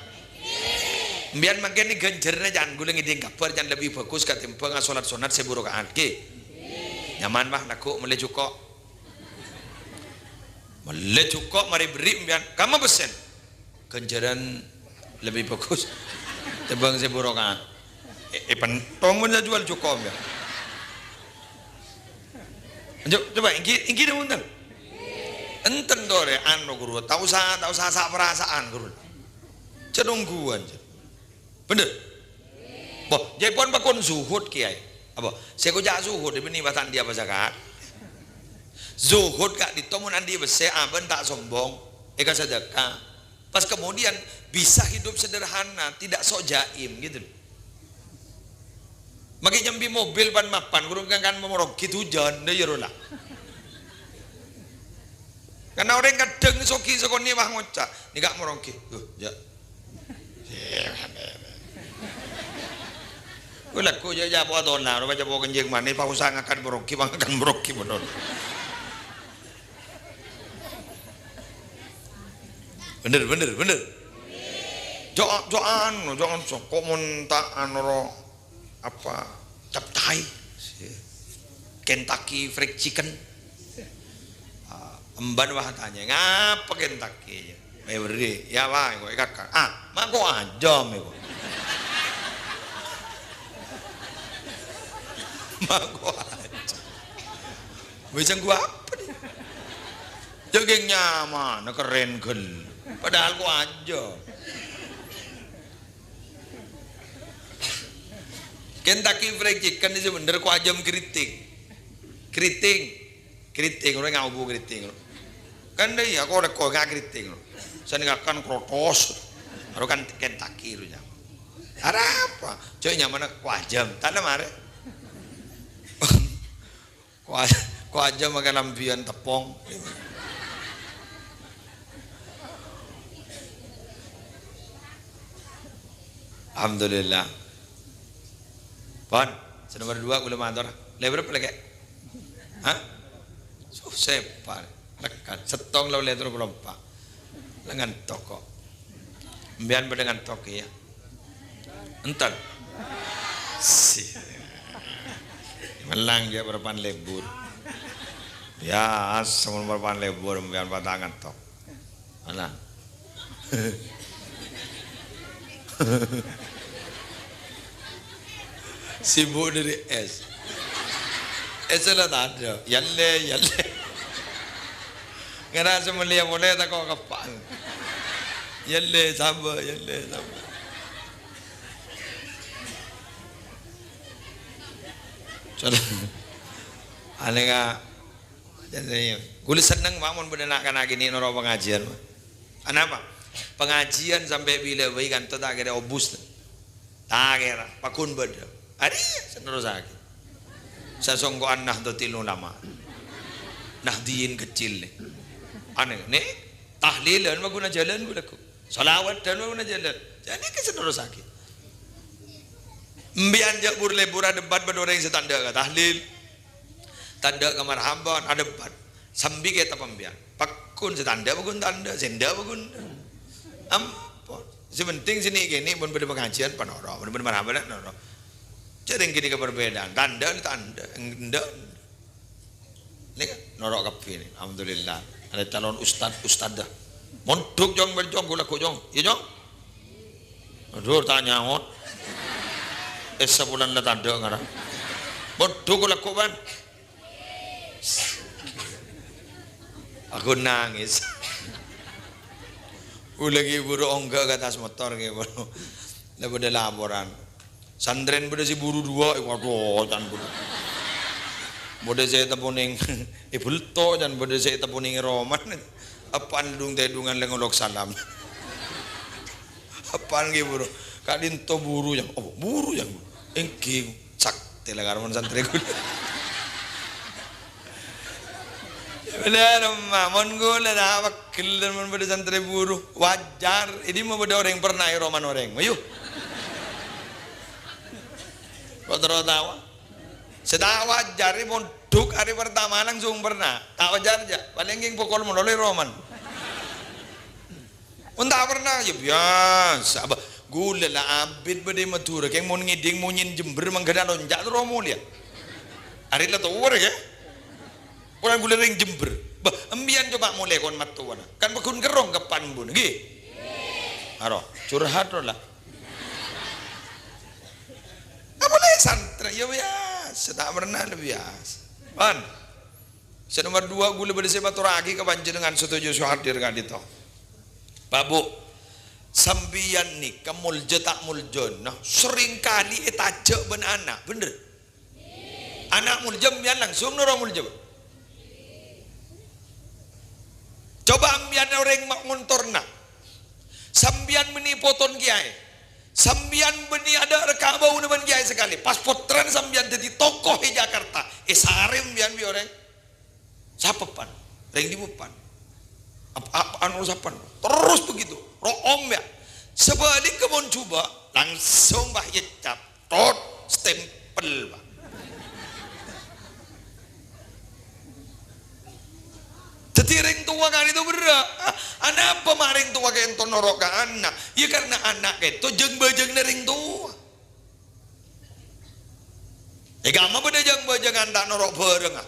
Embiyan mangkèn nèng ghânjhârânna can, kaulâ ngèdhing kabhâr can lebbi bhâghus katèmbhâng asolat sonat sèbu raka'at, ghi? Nyaman, Pak, lagghu' mellè jhuko'. Mellè jhuko' marè berri' embiyan, kamma pèssèna? Ghânjhârân lebbi bhâghus tèmbhâng sèbu raka'at. E-, èpèntong mon ajhuwâl jhuko' embiyan. Ayo, coba, ènggi, ènggi dâ' bhunten. Enten torè, anu, Guru, ta' osa, ta' osa sa' parasa'an, Guru. Jhâ' ongghuwân, jhâ'. Bhender? Boh, jhâ' pon pakon zuhud, Kèyaè. Apa? Sè èkoca' zuhud, bânnè pas ta' andi' apa sakalè. Zuhud ka'dinto mon andi' pèssè, abâ' ta' sombong, èkasadhâka. Pas kemudian bisa hidup sederhana, tidak sok jaim, gitu loh. Maghi nyambi mobil pan-mapan, ghuru kan, kan moronggi dhujân, dâ' iyâ rowa la. Karna orèng kadhâng soghi sakonè' pas ngoca', "Nèka moronggi." Duh, ya. Gue lagu ya, ya, apa atona, apa coba kenjing manis, pas usaha ngakan moronggi, ngakan moronggi bener. Bener, bener, bener. Jhâ', jhâ' anu, jhâ' anu, kok mon ta' anu ro, apa, capcay, Kentucky Fried Chicken. Ah, emban wah tanya, "Ngapa Kentucky?" Eh, beri, ya, wah, kok ikat kan. Ah, mako ajâm, kok. Mako ajâm. Wis, gua apa nih? Jhâ' ghing nyaman, keren gel. Padahal kok ajâm. Kentucky Fried Chicken sè bhender kok ajâm keriting. Keriting. Keriting, orèng ngabhu keriting. Kan iyâ, kok rèko nga' keriting. Sanèka kan krotos. Aro kan Kentucky ro nyama. Arapa? Jhâ' nyamana kok ajâm. Tanna marè. Ko-, ko ajâm makan ambiyan teppong. Alhamdulillah. Pon, sè nomor dua, kaulâ mator. Lè bârâmpa lè, Kè? Hah? Su-, separ. Lekkan. Sèttong la ollè tello polo empa'. La ngantok kok. Sampèyan padâ ngantok, iyâ? Enten. Si. Mellang jhâ' parappa'na lebur. Ya, sampèyan parappa'na lebur, sampèyan padâ ngantok. Ana. Sibuk dâri es. Es la tadâ'. Yalle, yalle. Ngara sè mellèya polè tako' keppa'an. Yalle, sambâ', yalle, sambâ'. Anèka, kaulâ senneng, Pak, mon bâdâ na'-kana' kènè' noro' pangajiân, Pak. Anapa? Pangajiân sampè' bilâ bhâi kanto ta' kèra obus. Ta' kèra, paggun bâdâ. Arèya sè nerrossaghi. Sasongko'an Nahdlatul Ulama. Nahdliyin kecil, nè. Anè, nè? Tahlilan paggun ajhâlân ghu lagghu'. Shalawatan paggun ajhâlân. Jhâ' nèka sè nerrossaghi. Sampèyan jhâ' bur-lebur adebat bân orèng sè ta' endâ' ka tahlil, ta' endâ' ka marhaban, adebat. Sambi kètab sampèyan. Pagghun sè ta' endâ', pagghun ta' endâ', sè endâ', pagghun. Ampon. Sè penting sè nè'-kènè' mon bâdâ pangajiân, panoro'. Mon bâdâ marhaban, noro'. Jhâ' rèng ghânèka perbedaan. Ta' endâ', ta' endâ'. Endâ'. Nèka noro' kabbhi nè, alhamdulillah. Ada calon ustad, ustadzah. Mondhuk, Cong, bân, Cong, ghulâ ghu', Cong. Iyâ, Cong? Aduh, ta' nyaot. Essa bulân la tandhâ' ngara. Mondhuk ghulâ ghu', bân. Aku nangis. Ghulâ ghi' buru ongghâ ka attas motor ghi' buru. La bâdâ laporan. Santrèn bâdâ sè buru duwâ', waduh, can bâdâ. Bâdâ sè èteponèng è bâlto, can bâdâ sè èteponèng è romana. Eppa'na dhung-tèdhungan lè ngolok salam. Eppa'na ghi' buru. Ka'dinto buru, can. Oh, buru, can. Èngghi, cak, tèla karman santrè ghulâ. Bhender, emma, mon ghulâ ta' pegghel mon bâdâ santrè buru. Wajar, è dimma bâdâ orèng pernah è romana orèng. Ayo. Kok terro tawa? Sè ta' wajar, è mondhuk arè pertama langsung pernah. Ta' wajar, jhâ'. Palèng kèng pokol malolo è romana. Mon ta' pernah, yâ biyasa. Bâh, ghulâ la abit bâdâ è Madhurâ, kèng mon ngèdhing monyèna Jember mangghâna lonca' terro molèya. Arè la towa rè, yâ. Orèng ghulâ rèng Jember. Bâh, empèyan coba molè kon mattowana. Kan pagghun kerrong ka pan bun, ngghi? Aro, curhat ro la. Apa lè santrè? Yâ biyasa, ta' pernah la biyasa. Pan. Sè nomer duwâ', ghulâ bâdâ sè matorraghi ka panjhennengngan sadhâjâ sè hadir ka'dinto. Pak, Bu, sampèyan nèka molja ta' moljâna, serrèngkalè ètajhâ' bân ana', bhender? Ana' molja, empèyan langsung noro' molja, Bu. Coba empèyan orèng ma-, ngontorna. Sampèyan bânnè poton kèyaè. Sampèyan bânnè adâ' rèka' bâuna bân kèyaè sakalè. Pas pottrana sampèyan dhâddhi tokoh è Jakarta. Èsarè empèyan bi' orèng. Sapa pan? Rèng dimma pan? Ap-, ap-, anu sapa? Terus begitu. Ro'om ya. Sabhâligghâ mon jhubâ', langsung, Pak, ècap. Tot, stempel, Pak. Dhâddhi rèng towa ka'dinto berrâ'. Ah, anapa ma' rèng towa ka'dinto noro' ka ana'? Ya karena ana' ka'dinto jâng-bâjângnga rèng towa. È kamma bâdâ jâng-bâjângan ta' noro' bhârângnga.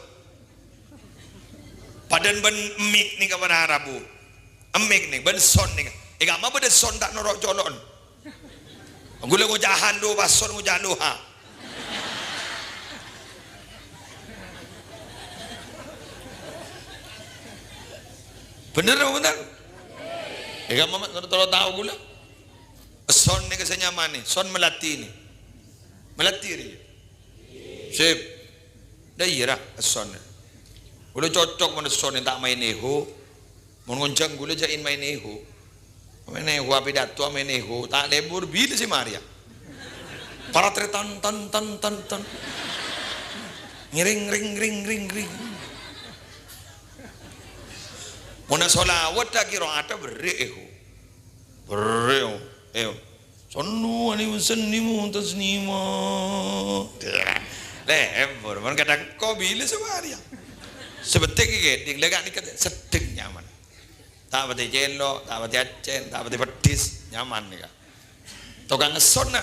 Padâna bân mic nèka para rabu. Mic nèka bân sound nèka. È kamma bâdâ sound ta' noro' colo'na. Ghulâ ngoca' halo, pas sound ngoca' loha. Bhender apa bhunten? È kamma ma' noro' tao ghulâ. Sound nèka sè nyaman nè, sound melati nè. Melati rè. Sip. Dâ' iyâ ra, sound. Ghulâ cocok mon sound ta' maèn echo. Mon ngonjhâng ghulâ jhâ' maèn echo. Maèn echo, apidato maèn echo, ta' lebur bilâ sè marèya. Parat rè tan, tan, tan, tan, tan. Ngiring, ring, ring, ring, ring. Mon sholawat ta' kèra ada berri' echo. Berri', eh. Sallu alaihi wasallimu taslima. Lè, embur, mon kadhâng ko bilâ sè marèya. Sè penting kèdhing, lè ka'nèka seddheng nyaman. Ta' patè cèlo', ta' patè accèn, ta' patè peddhis, nyaman nèka. Tokang sound na.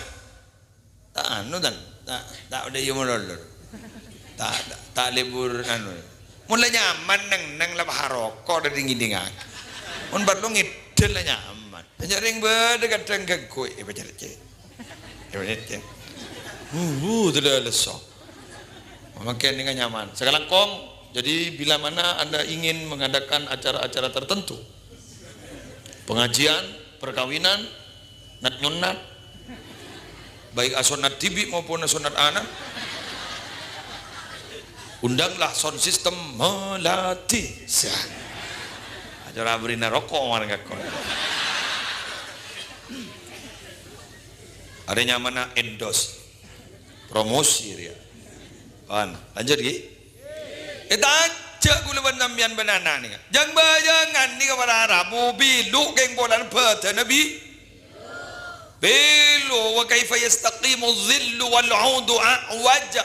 Ta' anu, tan, ta', ta' patè iyâ malolo. Ta', ta', ta' lebur anu. Mon la nyaman neng-neng la paha roko' dâri ngèdhingngaghi. Mon parlo ngèdhâl la nyaman. Banyak rèng bâdâ kadhâng ganggu, eh, pacarè, cè'. Eh, pacarè, cè'. Uh, uh, tadâ' lesso. Mangkèn nèka nyaman. Sakalangkong, jadi bila mana Anda ingin mengadakan acara-acara tertentu, pengajian, perkawinan, nat-nyonnat, baik asonnat dhibi' maupun asonnat ana', undanglah sound system melati. Sa-, acara bârina roko' marèng ka ko. Arè nyamanna endorse. Promosi rèya. Pan, lanjut, ghi. Ètajhâ' ghulâ bân sampèyan bân ana' nèka. Jâng-bâjângan nèka para rabu, bilâ kèng polana bâdâna bi-, Belu, wa kaifa yastaqimu dhillu wal 'udu a'waj.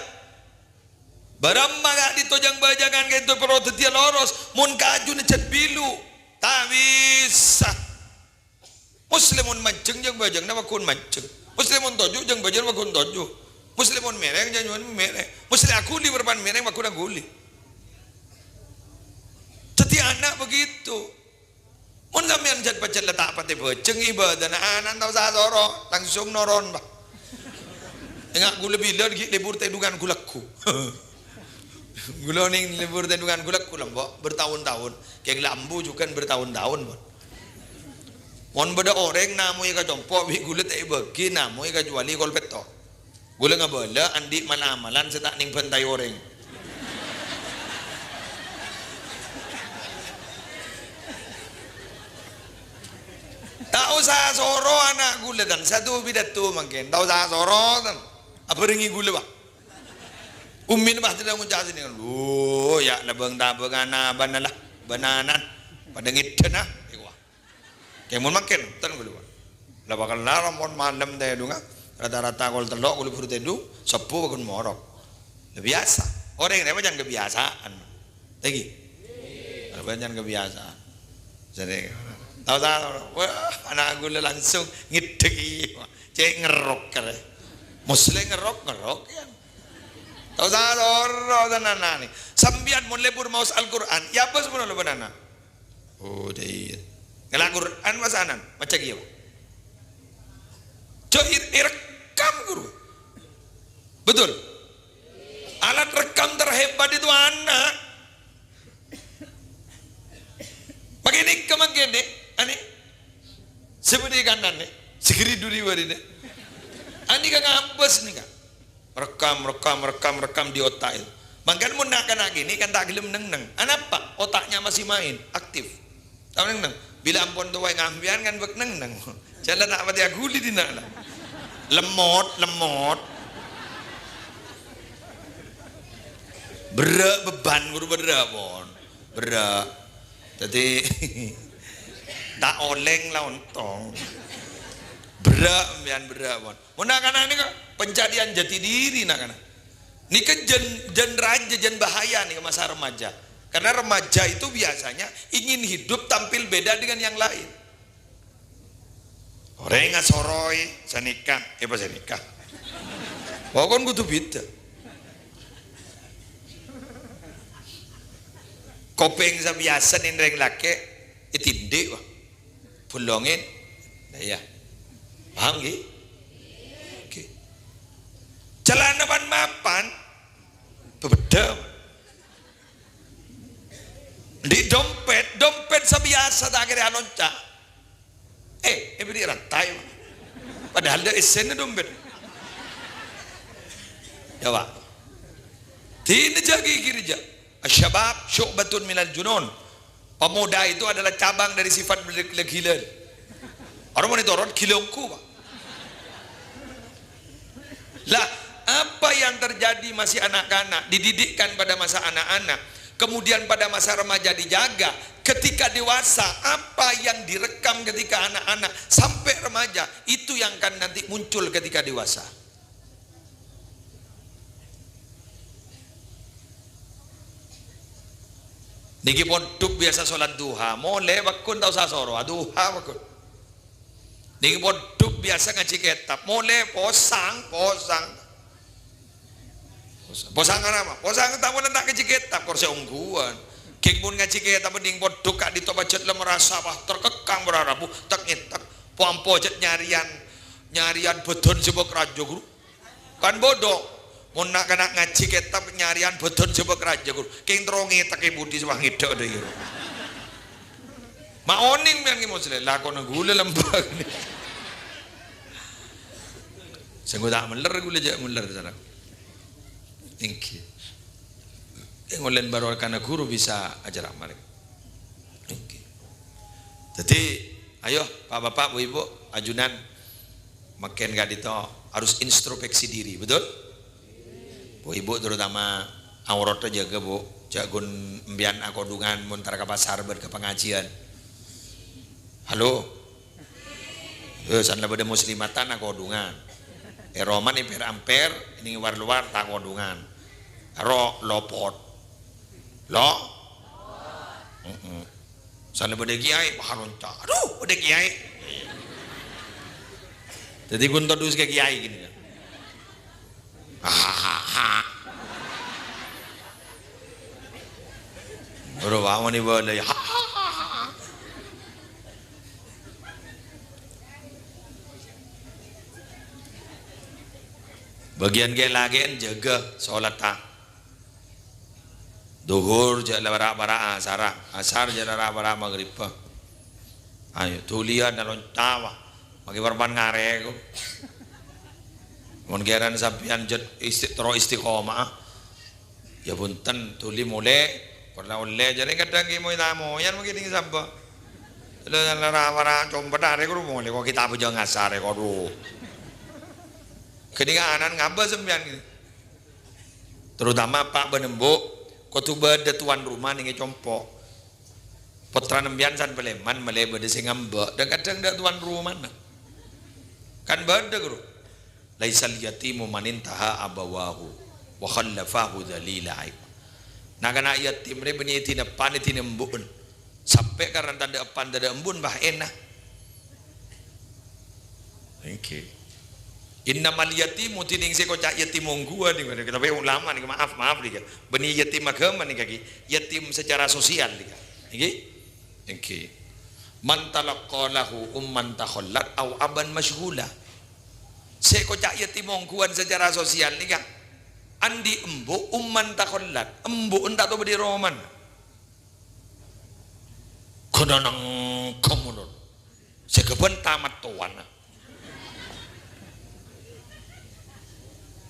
Bârâmma ka'dinto jâng-bâjângan ka'dinto parlo dhâddhiyâ loros, mon kajuna jhât belu? Ta' bisa. Muslimun manjheng, jâng-bâjânganna paggun manjheng. Muslimun toju', jâng-bâjânganna paggun toju'. Muslimun mèrèng, jâng-bâjânganna mèrèng. Muslim aghuli parappa'na mèrèng, paggun aghuli. Dhâddhi ana' begitu. Mon sampèyan jhât-pajhât la ta' patè bhâjheng ibâdâna, ana' ta' osa soro, langsung noron, Pak. Enga' ghulâ bilân ghi' lebur tèdungan ghulâ ghu. Ghulâ onèng lebur tèdungan ghulâ ghu, lambâ' bertahun-tahun. Kèng la ambu jhughân bertahun-tahun, pon. Mon bâdâ orèng namoy ka compo' bi' ghulâ ta' èbâghi namoy kacuali kol pètto'. Ghulâ ngabâlâ andi' mal-amalan sè ta' nèng bhântai orèng. Ta' osa soro ana' ghulâ, tan. Satu pidato mangkèn. Ta' osa soro, tan. Abhârengngè ghulâ, Pak. Ummina pas dâlâ ngoca' sènèng, "Lho, ya' labâng-tabângan abâna la, bânanan. Padâ ngèdhâna." Èkowa. Kèng mon mangkèn, ten ghulâ, Pak. La bhâkal lara mon malem tèdungnga, rata-rata kol tello' ghulâ buru tèdung, sobbhu paggun morok. La biyasa. Orèng rèya pancèn kabiyasaan. Tèngghi. Pancèn kabiyasaan. Jârèya, tao-tao, wah, ana' ghulâ langsung ngèdhek, cè' ngerrok karè. Muslim ngerrok, ngerrok, ya. Tao-tao, loro tenan, anè. Sampèyan mon lebur maos Al-Qur'an, ya apa semono lho, bân ana'? Oh, dâiyâ. Ngala' Qur'an masanan, maca kèya, Pak. Jhâ' èr-, èrekkam, ghuru. Betul? Alat rekam terhebat itu ana'. Mangkèn nèka, mangkèn nè, anè. Sè bâdâ è kanan nè, sè ghâri-ghuri bâri' nè. Anè ka ngabâs nèka. Rekam, rekam, rekam, rekam di otak itu. Mangkèn mon na'-kana' kènè' kan ta' ghellem neng-neng. Anapa? Otaknya masih main, aktif. Ta' neng-neng. Bilâ ampon towa è ngambiyan kan bâk neng-neng. Jhâ' la ta' patè aghuli dinna' la. Lemmot, lemmot. Berrâ' beban, ghuru, berrâ', pon. Berrâ'. Dâddhi, ta' olèng la ontong. Berrâ', sampèyan berrâ', pon. Mon na'-kana' nèka pencarian jati diri na'-kana'. Nèka jân, jân rajâ, jân bahaya nèka masa remaja. Karena remaja itu biasanya ingin hidup tampil beda dengan yang lain. Orèng asoroy sanèka, eh, pas sanèka. Pokon kodhu bhidhâ. Kopèng sabiyasa nèng rèng lakè', ètindhi', wah. Bolongè. Nah, iya. Paham, ghi? Oke. Calana pan-mapan, bebedhâm. Di dompet, dompet sabiyasa ta' kèra alonca'. Eh, èbèrri' rantai, Pak. Padahal dâ' èssèna dompet. Ya, Pak. Dina jâ' ghighir jâ'. Asy-syabab syu'batun minal junun. Pemuda itu adalah cabang dari sifat gila-gilaan. Orèng mon ètoron gila ongghu, Pak. Lah, apa yang terjadi masih anak-anak, dididikkan pada masa anak-anak, kemudian pada masa remaja dijaga, ketika dewasa, apa yang direkam ketika anak-anak sampai remaja, itu yang akan nanti muncul ketika dewasa. Nèka pon dhuk biyasa sholat duha, molè paggun ta' osa soro, aduha paggun. Nèka pon dhuk biyasa ngajhi kètab, molè posang, posang. Posang, posang arapa? Posang ta' molè ta' ngajhi kètab, kor sè ongghuwân. Ghi' mon ngajhi kètab mending pon dhuk ka'dinto pajhât la marasa, wah, terkekang para rabu, tek-ngètek. Po-ampo jhât nyarèyan, nyarèyan bâdân sè bâk rajâ, ghuru. Kan bodho. Mon na'-kana' ngajhi kètab nyarèyan bâdân sè bâk rajâ, ghuru. Kèng terro ngètekè budi sè wah ngèdhâ' dâ' iyâ. Ma' onèng mèyan kè Muslim, lakona ghulâ lembâ. Sèngko' ta' mèller ghulâ jhâ' mèller, saudara. Èngghi. Kèng olèn barokana ghuru bisa acara marè. Èngghi. Dâddhi, ayo, Pak-bapak, Bu-ibu, ajunan, mangkèn ka'dinto harus introspeksi diri, betul? Bu-ibu terutama, auratta jâgâ, Bu. Jhâ' ghun empèyan akodhungan mon entar ka pasar bân ka pangajiân. Halo? Eh, san la bâdâ muslimatan akodhungan. È roma nè per-amper, nèng war-lowar ta' kodhungan. Aro lopot. Lo? Heeh. San la bâdâ kiai, pahalonca. Aduh, bâdâ kiai. Dhâddhi ghun todus ka kiai ghini, kan. Hahaha. Bârâmma nè bâlâi. Hahaha. Bâgiyân kè-lakè'an jâgâ sholatta. Dhuhur jhâ' la para'-para' asara, asar jhâ' la para'-para' maghribbhâ. Ayo, dhuliyân nalonca, wa. Maghi parpan ngarè', ko. Mon kèran sampèyan jhât isti-, terro istiqomah. Ya bhunten, dhuli molè, pernah ollè, jârèya kadhâng ghi' moy-tamoyan maghi dhing sabâ. La, la, la, para' compet arè, ko, molè, ko, kitab jhâ' ngasarè, ko, dhu. Ghânèka ana'na ngabâ sampèyan, ghi. Terutama eppa' bân embu', kodhu bâdâ tuan rumah nèng è compo'. Pottrana sampèyan san palèman malè bâdâ sè ngambâ', dhâng-kadhâng tadâ' tuan rumana. Kan bâdâ, ghuru. "Laisal yatimu manintaha abawahu wa khallafahu dzalila aib." Na'-kana' yatim rè bânnè èdina eppan, èdina embu'en. Sampè' karana tadâ' eppan, tadâ' embu'en, bâh, èna. Èngghi. Innamal yatimu, dhinèng sè èkoca' yatim ongghuwân nèka, tapè ulama nèka, maaf, maaf nèka. Bânnè yatim aghâma nèka, ghi. Yatim secara sosial nèka. Èngghi? Èngghi. Man talaqqa lahu umman takhallat au aban masyghula. Sè èkoca' yatim ongghuwân secara sosial nèka, andi' embu' umman takhallat, embu'en ta' tobâdâ è romana. Ghânèka nangka mon. Sè ghâbây tamat towana.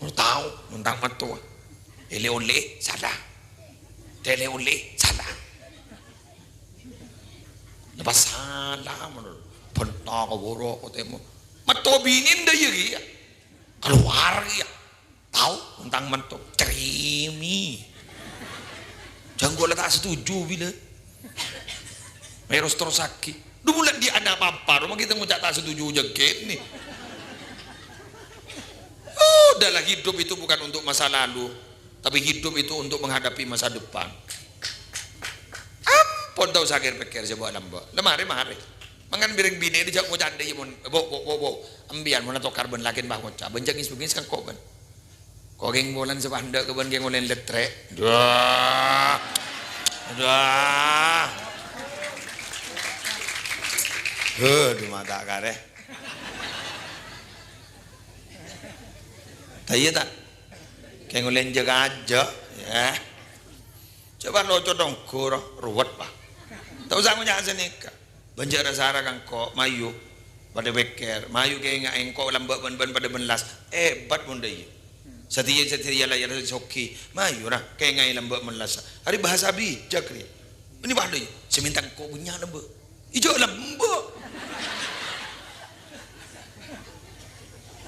Mon tao, mon tamat towa. Èlè-ollè, sala. Tèlè-ollè, sala. Napa sala, mon. Bhânta ka bârâ', ka tèmor. Matto binèn dâ' iyâ, ghi, ya. Kalowar, ghi, ya. Tao, ontang manto, cerimi. Jhâ' engko' la ta' setuju bilâ. Mè' ros-terrossaghi. Dhu bulâ andi' ana' apa-apa, roma kita ngoca' ta' setuju jhâ' kènè. Udahlah, hidup itu bukan untuk masa lalu, tapi hidup itu untuk menghadapi masa depan. Ampon, ta' osa kèr-pèkkèr, coba lambâ'. La marè, marè. Mangkana bhâreng binè' jhâ' ngoca' andi' iyâ mon, bo, bo, bo, bo. Empèyan mon atokar bân lakèn bâh ngoca', bân jhâ' ngis-bengis ka engko' bân. Ko' kèng polana sè pandâ' ka bân kèng olèna lettrè'. Dah. Dah. Heh, dumata karè. Ta' iyâ, ta'? Kèng olèna jâ-kajâ, ya. Coba lo cotong goro, ruwet, Pak. Ta' osa ngoca' sanèka. Bân jhâ' ra-sara ka engko', mayu. Padâ pèkkèr, mayu kènga'è engko' lambâ' bân bân padâ mellas. Hebat mon dâ' iyâ. Satèya-satèya la yâ soghi. Mayu ra, kènga'è lambâ' mellas. Arè bahasa bijak rèya. Bânnè padâ iyâ. Sè mènta engko' bânnya' lambâ'. Iyâ jhâ' lambâ'.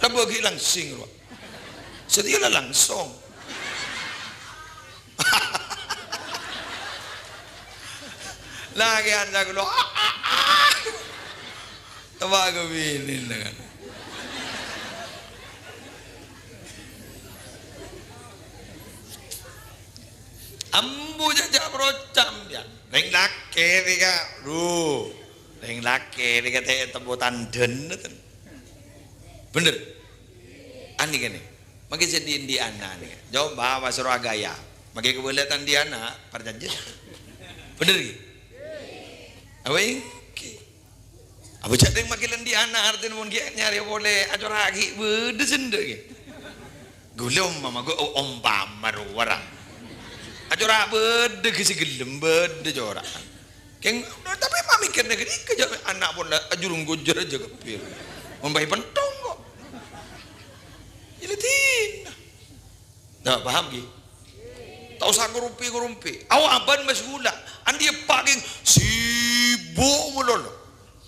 Lambâ' ghi' langsing, ro. Satèya la langsong. Lakè'an sakalè. Tebak ka binèna, kan. Ambu jhâ'-jhâ' procam, ya. Rèng lakè' rèya, ru. Rèng lakè' rèya ta' temmo tandhâna, ten. Bhender? Anè kènè. Maghi sè andi'-andi' ana' nèka. Coba, wa soro aghâjâ. Maghi kabâlâ ta' andi' ana', parcajâ. Bhender, ghi? Apa èngghi? Apa jhâ' rèng maghi la andi' ana', artèna mon ghi' nyarè polè, acora'aghi bâdâ sè endâ', ghi. Ghulâ ompama, ghu-, ompama rowa ra. Acora' bâdâ ghi' sè ghellem, bâdâ cora'. Kèng, tapè mamèkkèrra ghânèka, jhâ' ana' pon la ajhurung ghujhâr jhâ' keppèr. Mon bhâi pentong ko'. Iyâ la dinna. Nah, paham, ghi? Ta' osa korompi-korompi. Au aban masyghula. Andi' eppa' kèng sibuk malolo.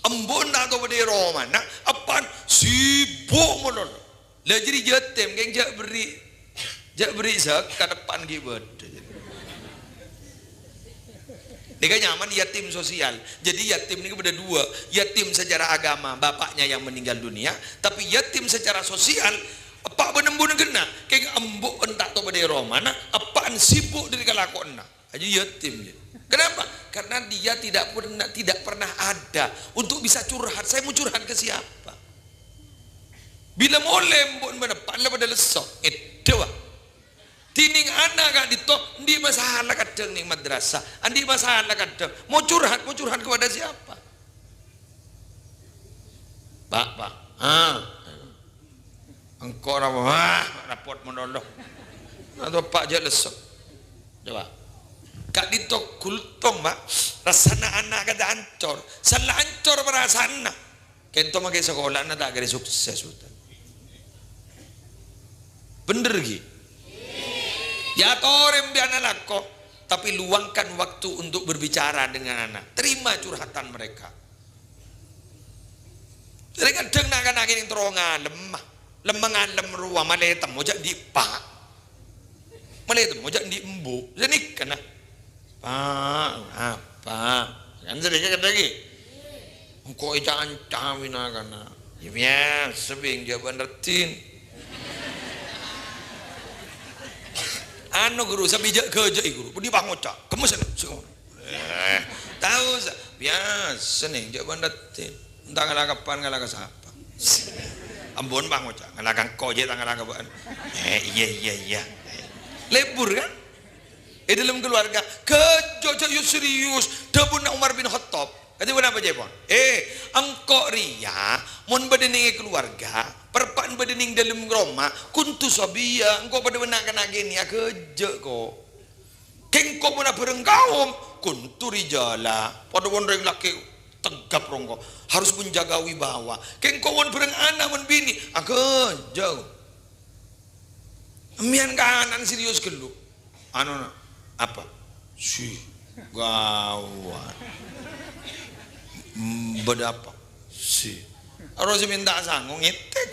Embu'en ta' tao bâdâ è romana, eppa'en sibuk malolo. La jârèya yatim, kèng jhâ' berri', jhâ' berri' zakat, eppa'en ghi' bâdâ. Nèka nyamana yatim sosial. Jadi yatim nèka bâdâ dua. Yatim secara agama, bapaknya yang meninggal dunia, tapi yatim secara sosial, eppa' bân embu'na ghenna'. Kèng embu'en ta' tao bâdâ è romana, eppa'en sibuk dâri kalakowanna. Aja yatim, ya. Kenapa? Karena dia tidak pernah, tidak pernah ada untuk bisa curhat. Saya mau curhat ke siapa? Bilâ molè embu'en bân eppa'en la padâ lesso. Èdhâ, Pak. Dhinèng ana' ka'dinto, andi' masalah kadhâng neng madrasah, andi' masalah kadhâng. Mau curhat, mau curhat kepada siapa? Pak, Pak. Ah. Engko' ra-, wah, rapot monolog. Atau Pak jhâ' lesso. Coba. Ka'dinto gultong, Pak. Rassana ana' kadhâng ancor. Sella ancor perasaanna. Kento makè sakolana ta' kèra sukses, Ustaz. Bhender, ghi? Ya, torè embiyan alako, tapi luangkan waktu untuk berbicara dengan anak. Terima curhatan mereka. Jadi kadhâng na'-kana' kènèng terro ngalem, lemma ngalem rowa, malè temmo jhâ' andi' eppa'. Malè temmo jhâ' andi' embu'. Sanèka, nah. Pa', apa? Kan sanèka kadhâng, ghi? Engko' èca-anca bi' na'-kana'. Ya, biyasa, Bhing, jhâ' bân raddhin. Anu, Ghuru, sabijâ' ghâjâ'i, Ghuru. Budi pangoca'. Kemmes, sè ngono. Eh, tao, sa-, biyasa, nèng, jhâ' bân raddhin. Entah ngala' ka pan, ngala' ka sapa. Ampon, pangoca'. Ngala' ka engko', jhâ' ta' ngala' ka bâ'na. Eh, iyâ, iyâ, iyâ. Lebur, kan? È dâlem keluarga, ghâjâ', jhâ' yu serius, dhâbuna Umar bin Khattab. Kadhi ponapa ca'èpon? "Eh, engko' rèya, mon bâdâ nèng è keluarga, parappa'na bâdâ nèng dâlem roma, kuntu sabiyya, engko' padâ bân na'-kana' kènè'an, ghâjâ', ko'. Kèng ko' mon abhâreng kaom, kuntu rijala, padâ bân rèng lakè' tegghâp rongko, harus menjaga wibawa. Kèng ko' mon bhâreng ana' bân binè, aghâjâ'." Embiyan kanan serius ghâllu. Anu, na', apa? Si. Gawat. Mm, bâdâ apa? Si. Aro sè mènta sango ngètèk.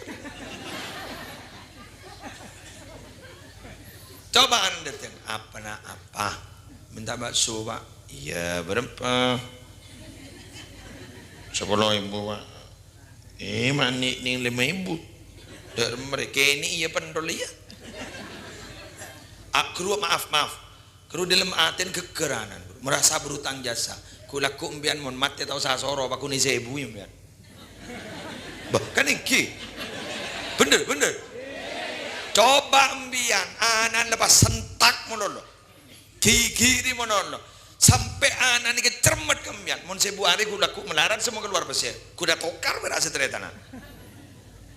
Cobâ ana' dâteng, "Apa, na', apa?" "Mènta bakso, Pak." "Iyâ, bârâmpa?" "Sapolo èbu, Pak." "Eh, ma' nè'-nèng lèma èbu. Dâ' remma rè, kènè' iyâ pentol iyâ." Aghru, maaf, maaf. Ghru dâlem atèna ghâggâr ana', merasa berutang jasa. Ghu-, lagghu' embiyan mon matè tao sasoro, paghun èsèbu embiyan. Bâh, kan èngghi. Bhender, bhender. Cobâ embiyan, ana' lepas sentak malolo. Ghighiri malolo. Sampè' ana' nèka cermet ka embiyan. Mon sèbu arè ghu-, lagghu' malarat semmo kalowar pèssè. Ghu-, la tokar bârâ' sè tarètanan.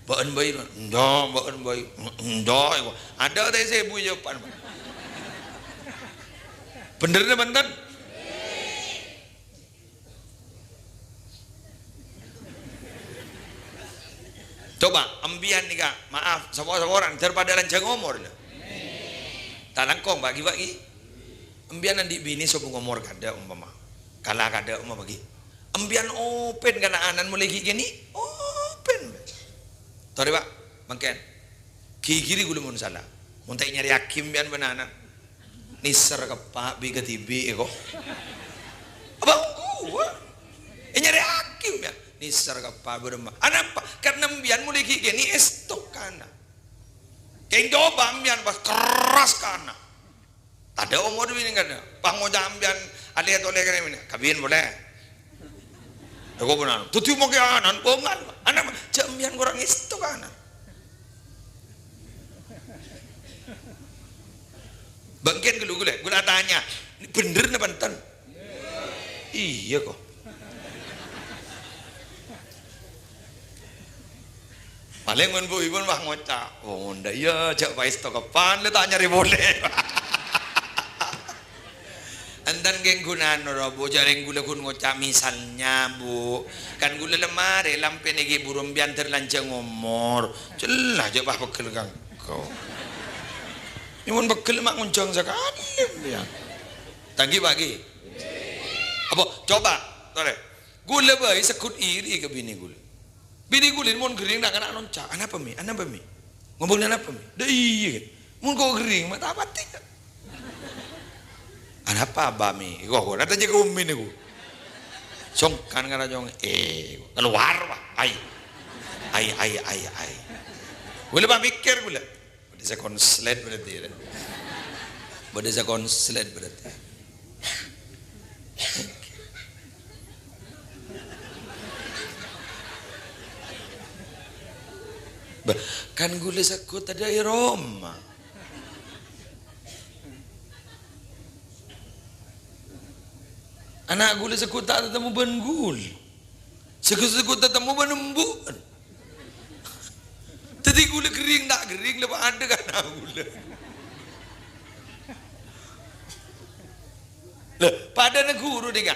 Bâ'ân bhâi, enjâ', bâ'ân bhâi, enjâ', èko. Adâ' ta' sèbu jâwâbhân. Bhender napa bhunten? Cobâ, embiyan nèka, maaf, sapo-, saporana, dâripadâ lanjhâng omor, lho. Ta' langkong, bâgi-bâgi. Embiyan andi' binè sobung omor kadâ', ompama. Kala kadâ', ompama, bâgi. Embiyan open ka na'-ana'na molaè ghi' kènè', open. Torè, Pak, mangkèn. Ghighiri ghulâ mon sala. Mon ta' ènyarèyaghi embiyan bân ana'. Nèser ka eppa' bi' kadhibi', èko. Apa ongghu? Ènyarèyaghi, ya. Nèser ka eppa' bârâmma. Anapa? Karna embiyan molaè ghi' kènè' èsto ka ana'. Kèng cobâ embiyan pas kerras ka ana'. Tadâ' omor binè kadâ'. Pas ngoca' embiyan alè-tolè kènè' binè. Kabin polè. Èko bân ana'. Dhâddhi mangkè ana' bângal. Anapa? Jhâ' embiyan korang èsto ka ana'. Bângkèn ghâllu ghulâ, ghulâ atanya, bhender napa enten? Iyâ, ko'. Palèng mon bu-ibu wah ngoca', "Oh, ndak iyâ, jhâ' paèsto kapan lè ta' nyarè polè." Enten kèng ghunana, ro, Bu, jhâreng ghulâ ghun ngoca' misalnya, Bu. Kan ghulâ lèmarè lampèna ghi' buru embiyan dâr lanjhâng omor. Jelas jhâ' pas pegghel ka engko'. Yâ mon pegghel ma' ngonjhâng sakalè embiyan. Tanggi pagi. Apa? Coba, torè. Ghulâ bhâi segghut iri ka binè ghulâ. Binè ghulâ mon ghering na'-kana' nonca', "Anapa, Mi? Anapa, Mi? Ngomong anapa, Mi?" "Dâ' iyâ, kan? Mon ko' ghering, ma' ta' patè, kan?" "Napa, Bami?" Kok, kok, nata jek umi niku. Songkan ngara nyong, eh, keluar, Pak. Ai. Ai, ai, ai, ai. Ghulâ pamikir ghulâ. Bâdâ sè konslet berarti, ya. Bâdâ sè konslet berarti. Bâh, kan ghulâ sè kota dâ' è roma. Ana' ghulâ sè kota tatemmo bân ghulâ. Sè kota tatemmo bân embu'. Dhâddhi ghulâ ghering ta' ghering la padâ ka ana' ghulâ. Lha, padâna ghuru nèka.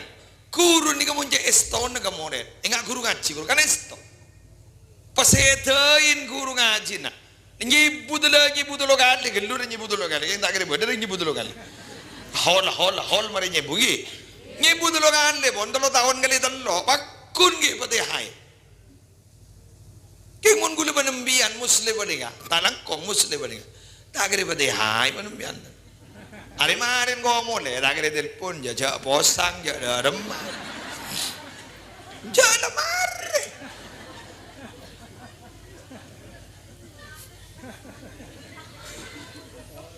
Ghuru nèka mon cè' èstona ka morèd. Enga' ghuru ngajhi, ghuru kan èsto. Pasèdâin ghuru ngajhina. Nyèbu tello, nyèbu tello kalè, ghâllu rè nyèbu tello kalè. Kèng ta' kèra bâdâ rè nyèbu tello kalè. Hol, hol, hol, marè nyèbu, ghi. Nyèbu tello kalè, pon tello taon kalè tello. Pagghun, ghi, Fatihah. Kèng mon ghulâ panembiyân Muslim panèka, ta' langkong Muslim panèka. Ta' kèra Fatihah panembiyân. Arè marèn ko' molè, ta' kèra telpon, jâ', jâ' posang, jâ' dâremma. Jâ' la marè.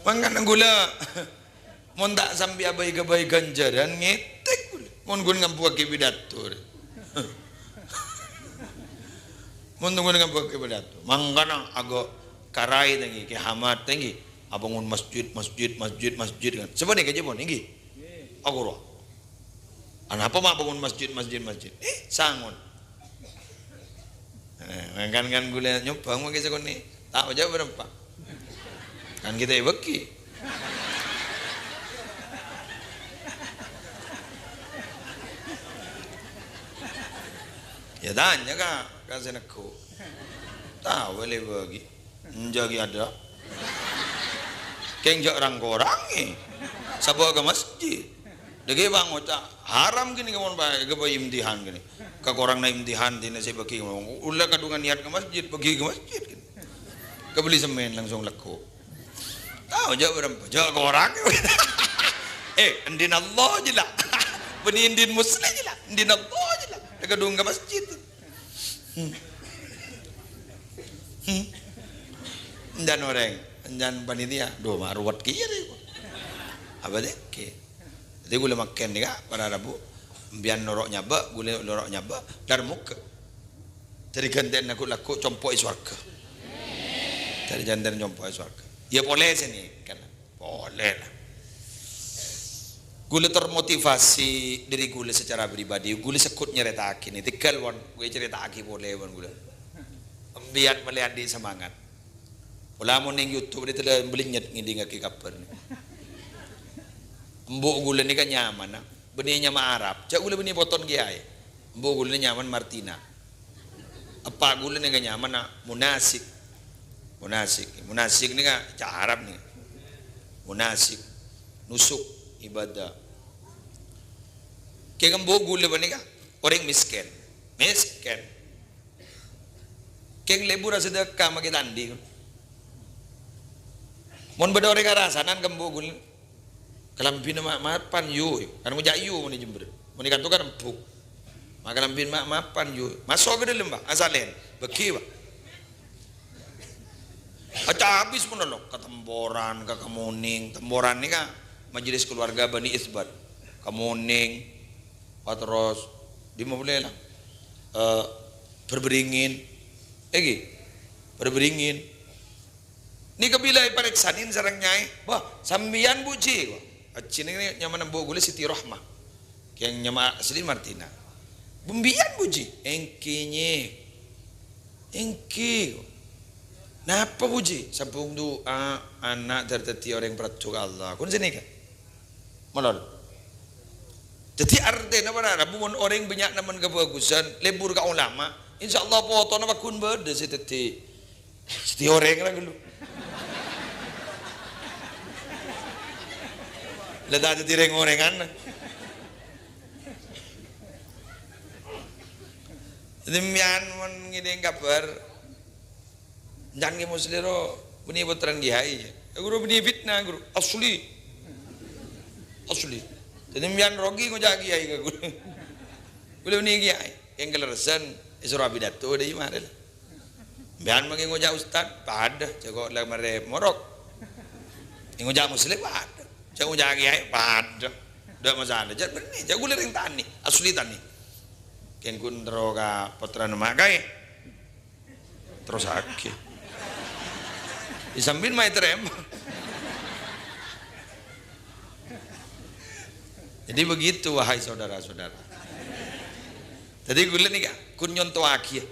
Mangkana ghulâ, mon ta' sambi abâi-ghâbâi ghânjhârân, ngètèk ghulâ. Mon ghun ngambuwâghi pidato. Mon ghun ngambuwâghi pidato. Mangkana aghâ' karaè tèngghi, Kè Hamad tèngghi. Abângon masjid, masjid, masjid, masjid, kan. Sapanèka jâ' pon, èngghi. Aghâ' rowa. Anapa ma' bângon masjid, masjid, masjid? Eh, sangon. Eh, kan, kan ghulâ nyoba, mungkin sakonè'. Ta' jâ' bârâmpa. Kan kita èbâghi. Ya, tanya ka, ka sè neggu'. Tao lè bâghi. Enjâ' ghi' adâ'. Kèng jâ' rang-korangè. Sabâ' ka masjid. Dâgghi' bân ngoca', haram ghânèka mon bâ-, ghâbây imtihan ghânèka. Kakorangnga imtihan dinna sè bâghi. Ulla kadhungan niat ka masjid, bâghi ka masjid ghânèka. Kabelli semmèn langsung lagghu'. Tao jâ' bârâmpa, jâ' korang. Eh, ènḍin Allah jâ la. Bânnè ènḍin Muslim jâ la. Ènḍin Allah jâ la. Kadhung ka masjid. Hmm. Hmm. Ènjân orèng, ènjân panitia, "Duh, ma' ruwet kèya rè." Apa dhâggi'? Dhâddhi ghulâ makkèn nèka, para rabu, sampèyan noro' nyabâ', ghulâ noro' nyabâ', dhâr moghâ. Dhâri ghântèna ghu-, lagghu' compo' è sowarghâ. Dhâri ghântèna compo' è sowarghâ. Iyâ polè sè nèka. Polè, la. Ghulâ termotivasi dhâri ghulâ secara pribadi, ghulâ segghut nyarèta'aghi nè, tèghâl, pon, ghulâ carèta'aghi polè, pon, ghulâ. Sampèyan malè anḍi' semangat. Pola mon neng YouTube nè tella bâlènyet ngèḍingngaghi kabhâr nè. Embu' ghulâ nèka nyamana, bânnè nyama Arab. Jâ' ghulâ bânnè poton kèyaè. Embu' ghulâ nè nyamana Martina. Eppa' ghulâ nèka nyamana Munasik. Munasik. Munasik nèka ca' Arab nèka. Munasik. Nusuk ibadah. Kèng embu' ghulâ panèka orèng mèskèn. Mèskèn. Kèng lebur asadhâka makè ta' anḍi'. Mon bâḍâ orèng arasanan ka embu' ghulâ. Kalambhina ma'-, mapan, yu, yu. Kan ngoca' yu mon è Jember. Mon è kanto kan embu'. Ma' kalambhina ma'-mapan, yu. Maso' ka ḍâlem, Pak. Asalèn. Bâghi, Pak. Aca abis mon lolo. Ka Temboran, ka Kemuning. Temboran nèka majelis keluarga Bani Isbat. Kemuning. Patros. Ḍimma polè la? Eh, Berberingin. Èngghi. Berberingin. Nèka bilâ èparèksanè sareng nyaè, "Wah, sampèyan, Bu Ji?" Wah, Ji nèka nyamana embu' ghulâ Siti Rohmah. Kèng nyama asli Martina. "Bâ' sampèyan, Bu Ji?" "Èngghi, Nyi." "Èngghi." "Napa, Bu Ji?" "Sambung du'a, ana' ḍâr dhâddhi orèng parajâ ka Allah." Kun sè nèka. Malolo. Dhâddhi artèna para rabu mon orèng bânnya' nemmo kabhâghusân, lebur ka ulama, insyaallah potona pagghun bâḍâ sè dhâddhi Sè dhâddhi orèng ra ghâllu. La ta' dhâddhi rèng-orèngan. Sampèyan mon ngèḍing kabhâr, can Kè Musleh ro bânnè pottrana Kèyaè. Ghuru bânnè fitnah, ghuru. Asli. Asli. Dhâddhi sampèyan rogi ngoca' kèyaè ka ghulâ. Ghulâ bânnè kèyaè. Kèng kalerressan èsoro apidato dâ' iyâ marè la. Sampèyan mangkèn ngoca' ustad, padâ. Jhâ' kok la marè morok. Ngoca' muslim, padâ. Jhâ' ngoca' kèyaè, padâ. Tadâ' masalah. Jhâ' bânnè, jhâ' ghulâ rèng tanè. Asli tanè. Kèng ghun terro ka pottrana ma' kaè. Terrosaghi. È sampèyan ma' ètarèma. Jadi begitu, wahai saudara-saudara. Jadi ghulâ nèka, ghun nyontowaghi, yâ.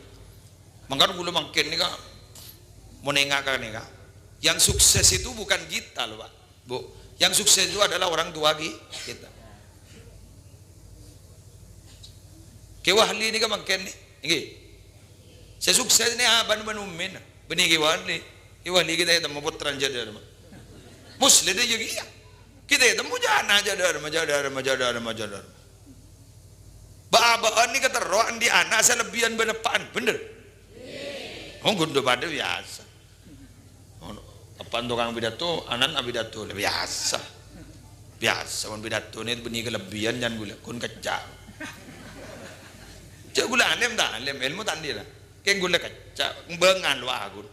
Mangkana ghulâ mangkèn nèka, mon enga' ka nèka. Yang sukses itu bukan kita, loh, Pak. Bu, yang sukses itu adalah orang tua ki-, kita. Kè Wali nèka mangkèn nè, ènggi. Sè sukses nè abâ'na bân ummina. Bânnè Kè Wali. Kè Wali kita ètemmo pottrana jhâ' dâ' remma. Muslim dâ' iyâ kèya. Kita ètemmo jhâ' ana' jhâ' dâ' remma, jhâ' dâ' remma, jhâ' dâ' remma, jhâ' dâ' remma. Bâ'-abâ'ân nèka terro andi' ana' sè lebbiyân bân eppa'na, bhender? Oh, ghun dâ' padâ biyasa. Ono, eppa'na tokang pidato, ana'na apidato, la biyasa. Biyasa, mon pidato nè bânnè kalebbiyân, can ghulâ, ghun kècca'. Jhâ' ghulâ alim ta' alim, èlmo ta' andi' la. Kèng ghulâ kècca', bângal wa ghun.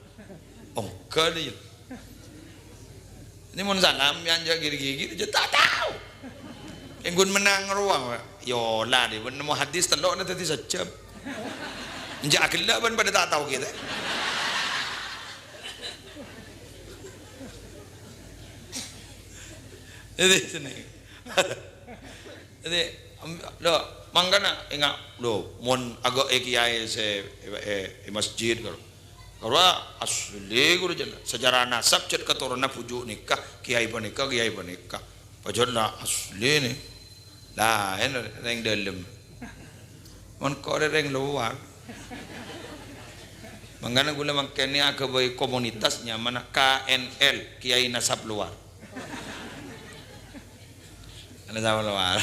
Ongghâ dâ' iyâ. Nè mon salam, yân jhâ' ghi-ghi, jhâ' ta' tao. Kèng ghun mennang rowa, wa. Yâ la, dâ', bân nemmo hadis tello' la dâddhi sajjhâm. Enjâ' aghellâ' bân padâ ta' tao kita. Jadi, sini. Jadi, em, lo, mangkana enga', lo, mon aghâ' è kèyaè sè, è, è, è masjid, karo. Karo asli, ghuru jân. Secara nasab, cè' keturunan bhuju' nèka, kèyaè panèka, kèyaè panèka. Pajhât la asli nè. Laèn rèng dâlem. Mon kok rèng lowar. Mangkana ghulâ mangkèn nè aghâbây komunitas nyamana K N L, Kiai Nasab Lowar. Nasab Lowar.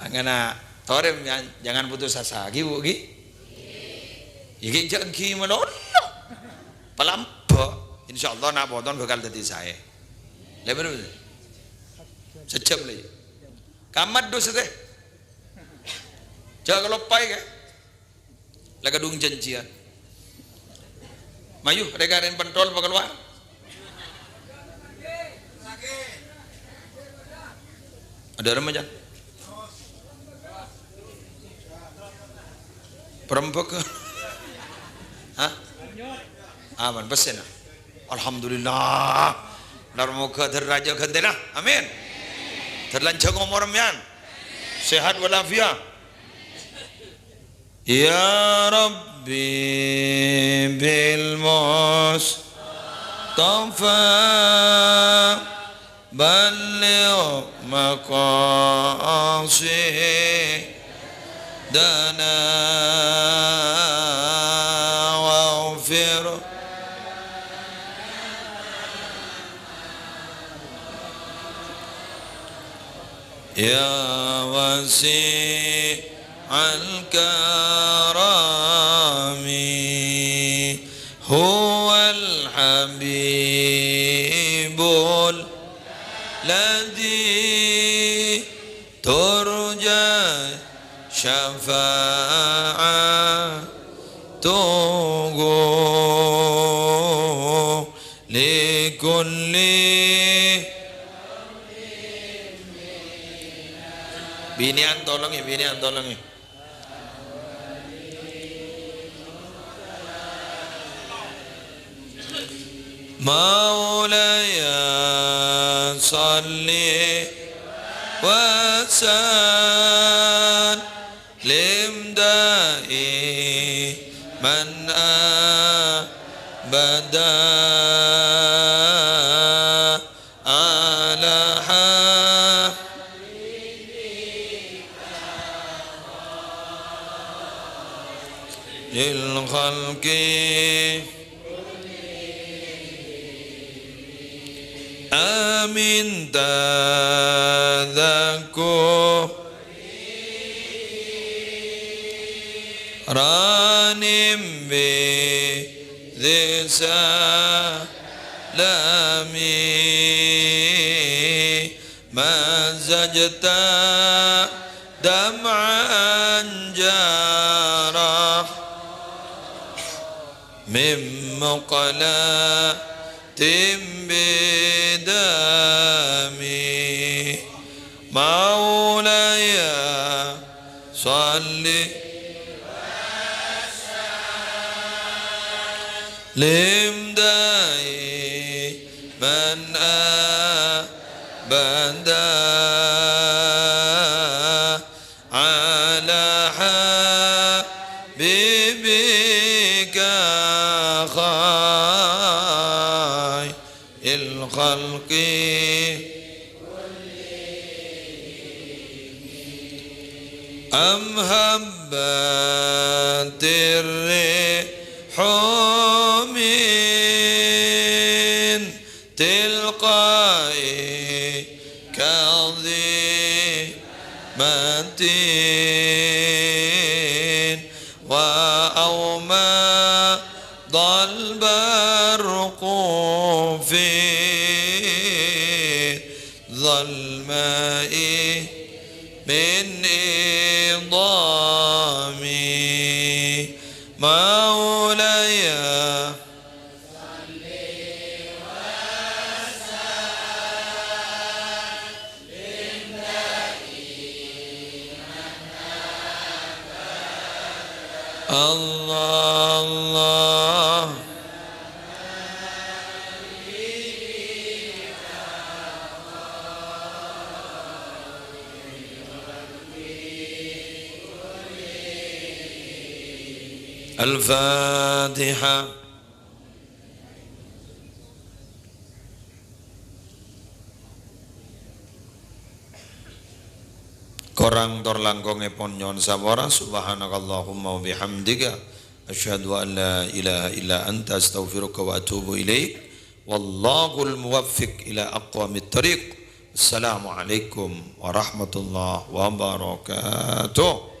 Mangkana torè, ya, jangan putus asa, ghi, Bu, ghi. Iki jhâ' ghi malolo. Palambâ', insyaallah na' poton bhâkal dâddhi saè. Lè bârâmpa? Sajjhâm lè. Kamat dusè tè. Jhâ' kaloppaè, kè. La kadhung jhânjhiyân. Mayu, rè-karèna pentol pakalowar. Adâ' remaja. Perembek. Hah? Aman, pèssèna. Alhamdulillah. Nar moghâ dârâjâ ghântèna. Amin. Dâr lanjhâng omor sampèyan. Sehat walafiat. Ya Rabbi bil Mustafa. بلغ مقاصدنا واغفر يا واسع الكرم هو الحبيب الذي ترجى شفاعته لكل. Binèyan tolong ya, binèyan tolong ya. مولاي صل وسلم دائما أبدا على خير الخلق. آمين تذكر رانم بذي سلامي مزجت دمعا جارى من مقلاة بدم. مولاي صل وسلم دائما أبدا على حبيبك خير الخلق. أم هبت الريح من تلقاء كظيمة وأومض البرق في الظلماء من عظام. مولاي الله، الله. الفاتحة. Korang tor langkongèpon nyo'on sapora. Subhanakallahumma wa bihamdika, asyhadu an la ilaha illa anta, astaghfiruka wa atubu ilaik. Wallahul muwaffiq ila aqwamit thariq. Assalamualaikum warahmatullahi wabarakatuh.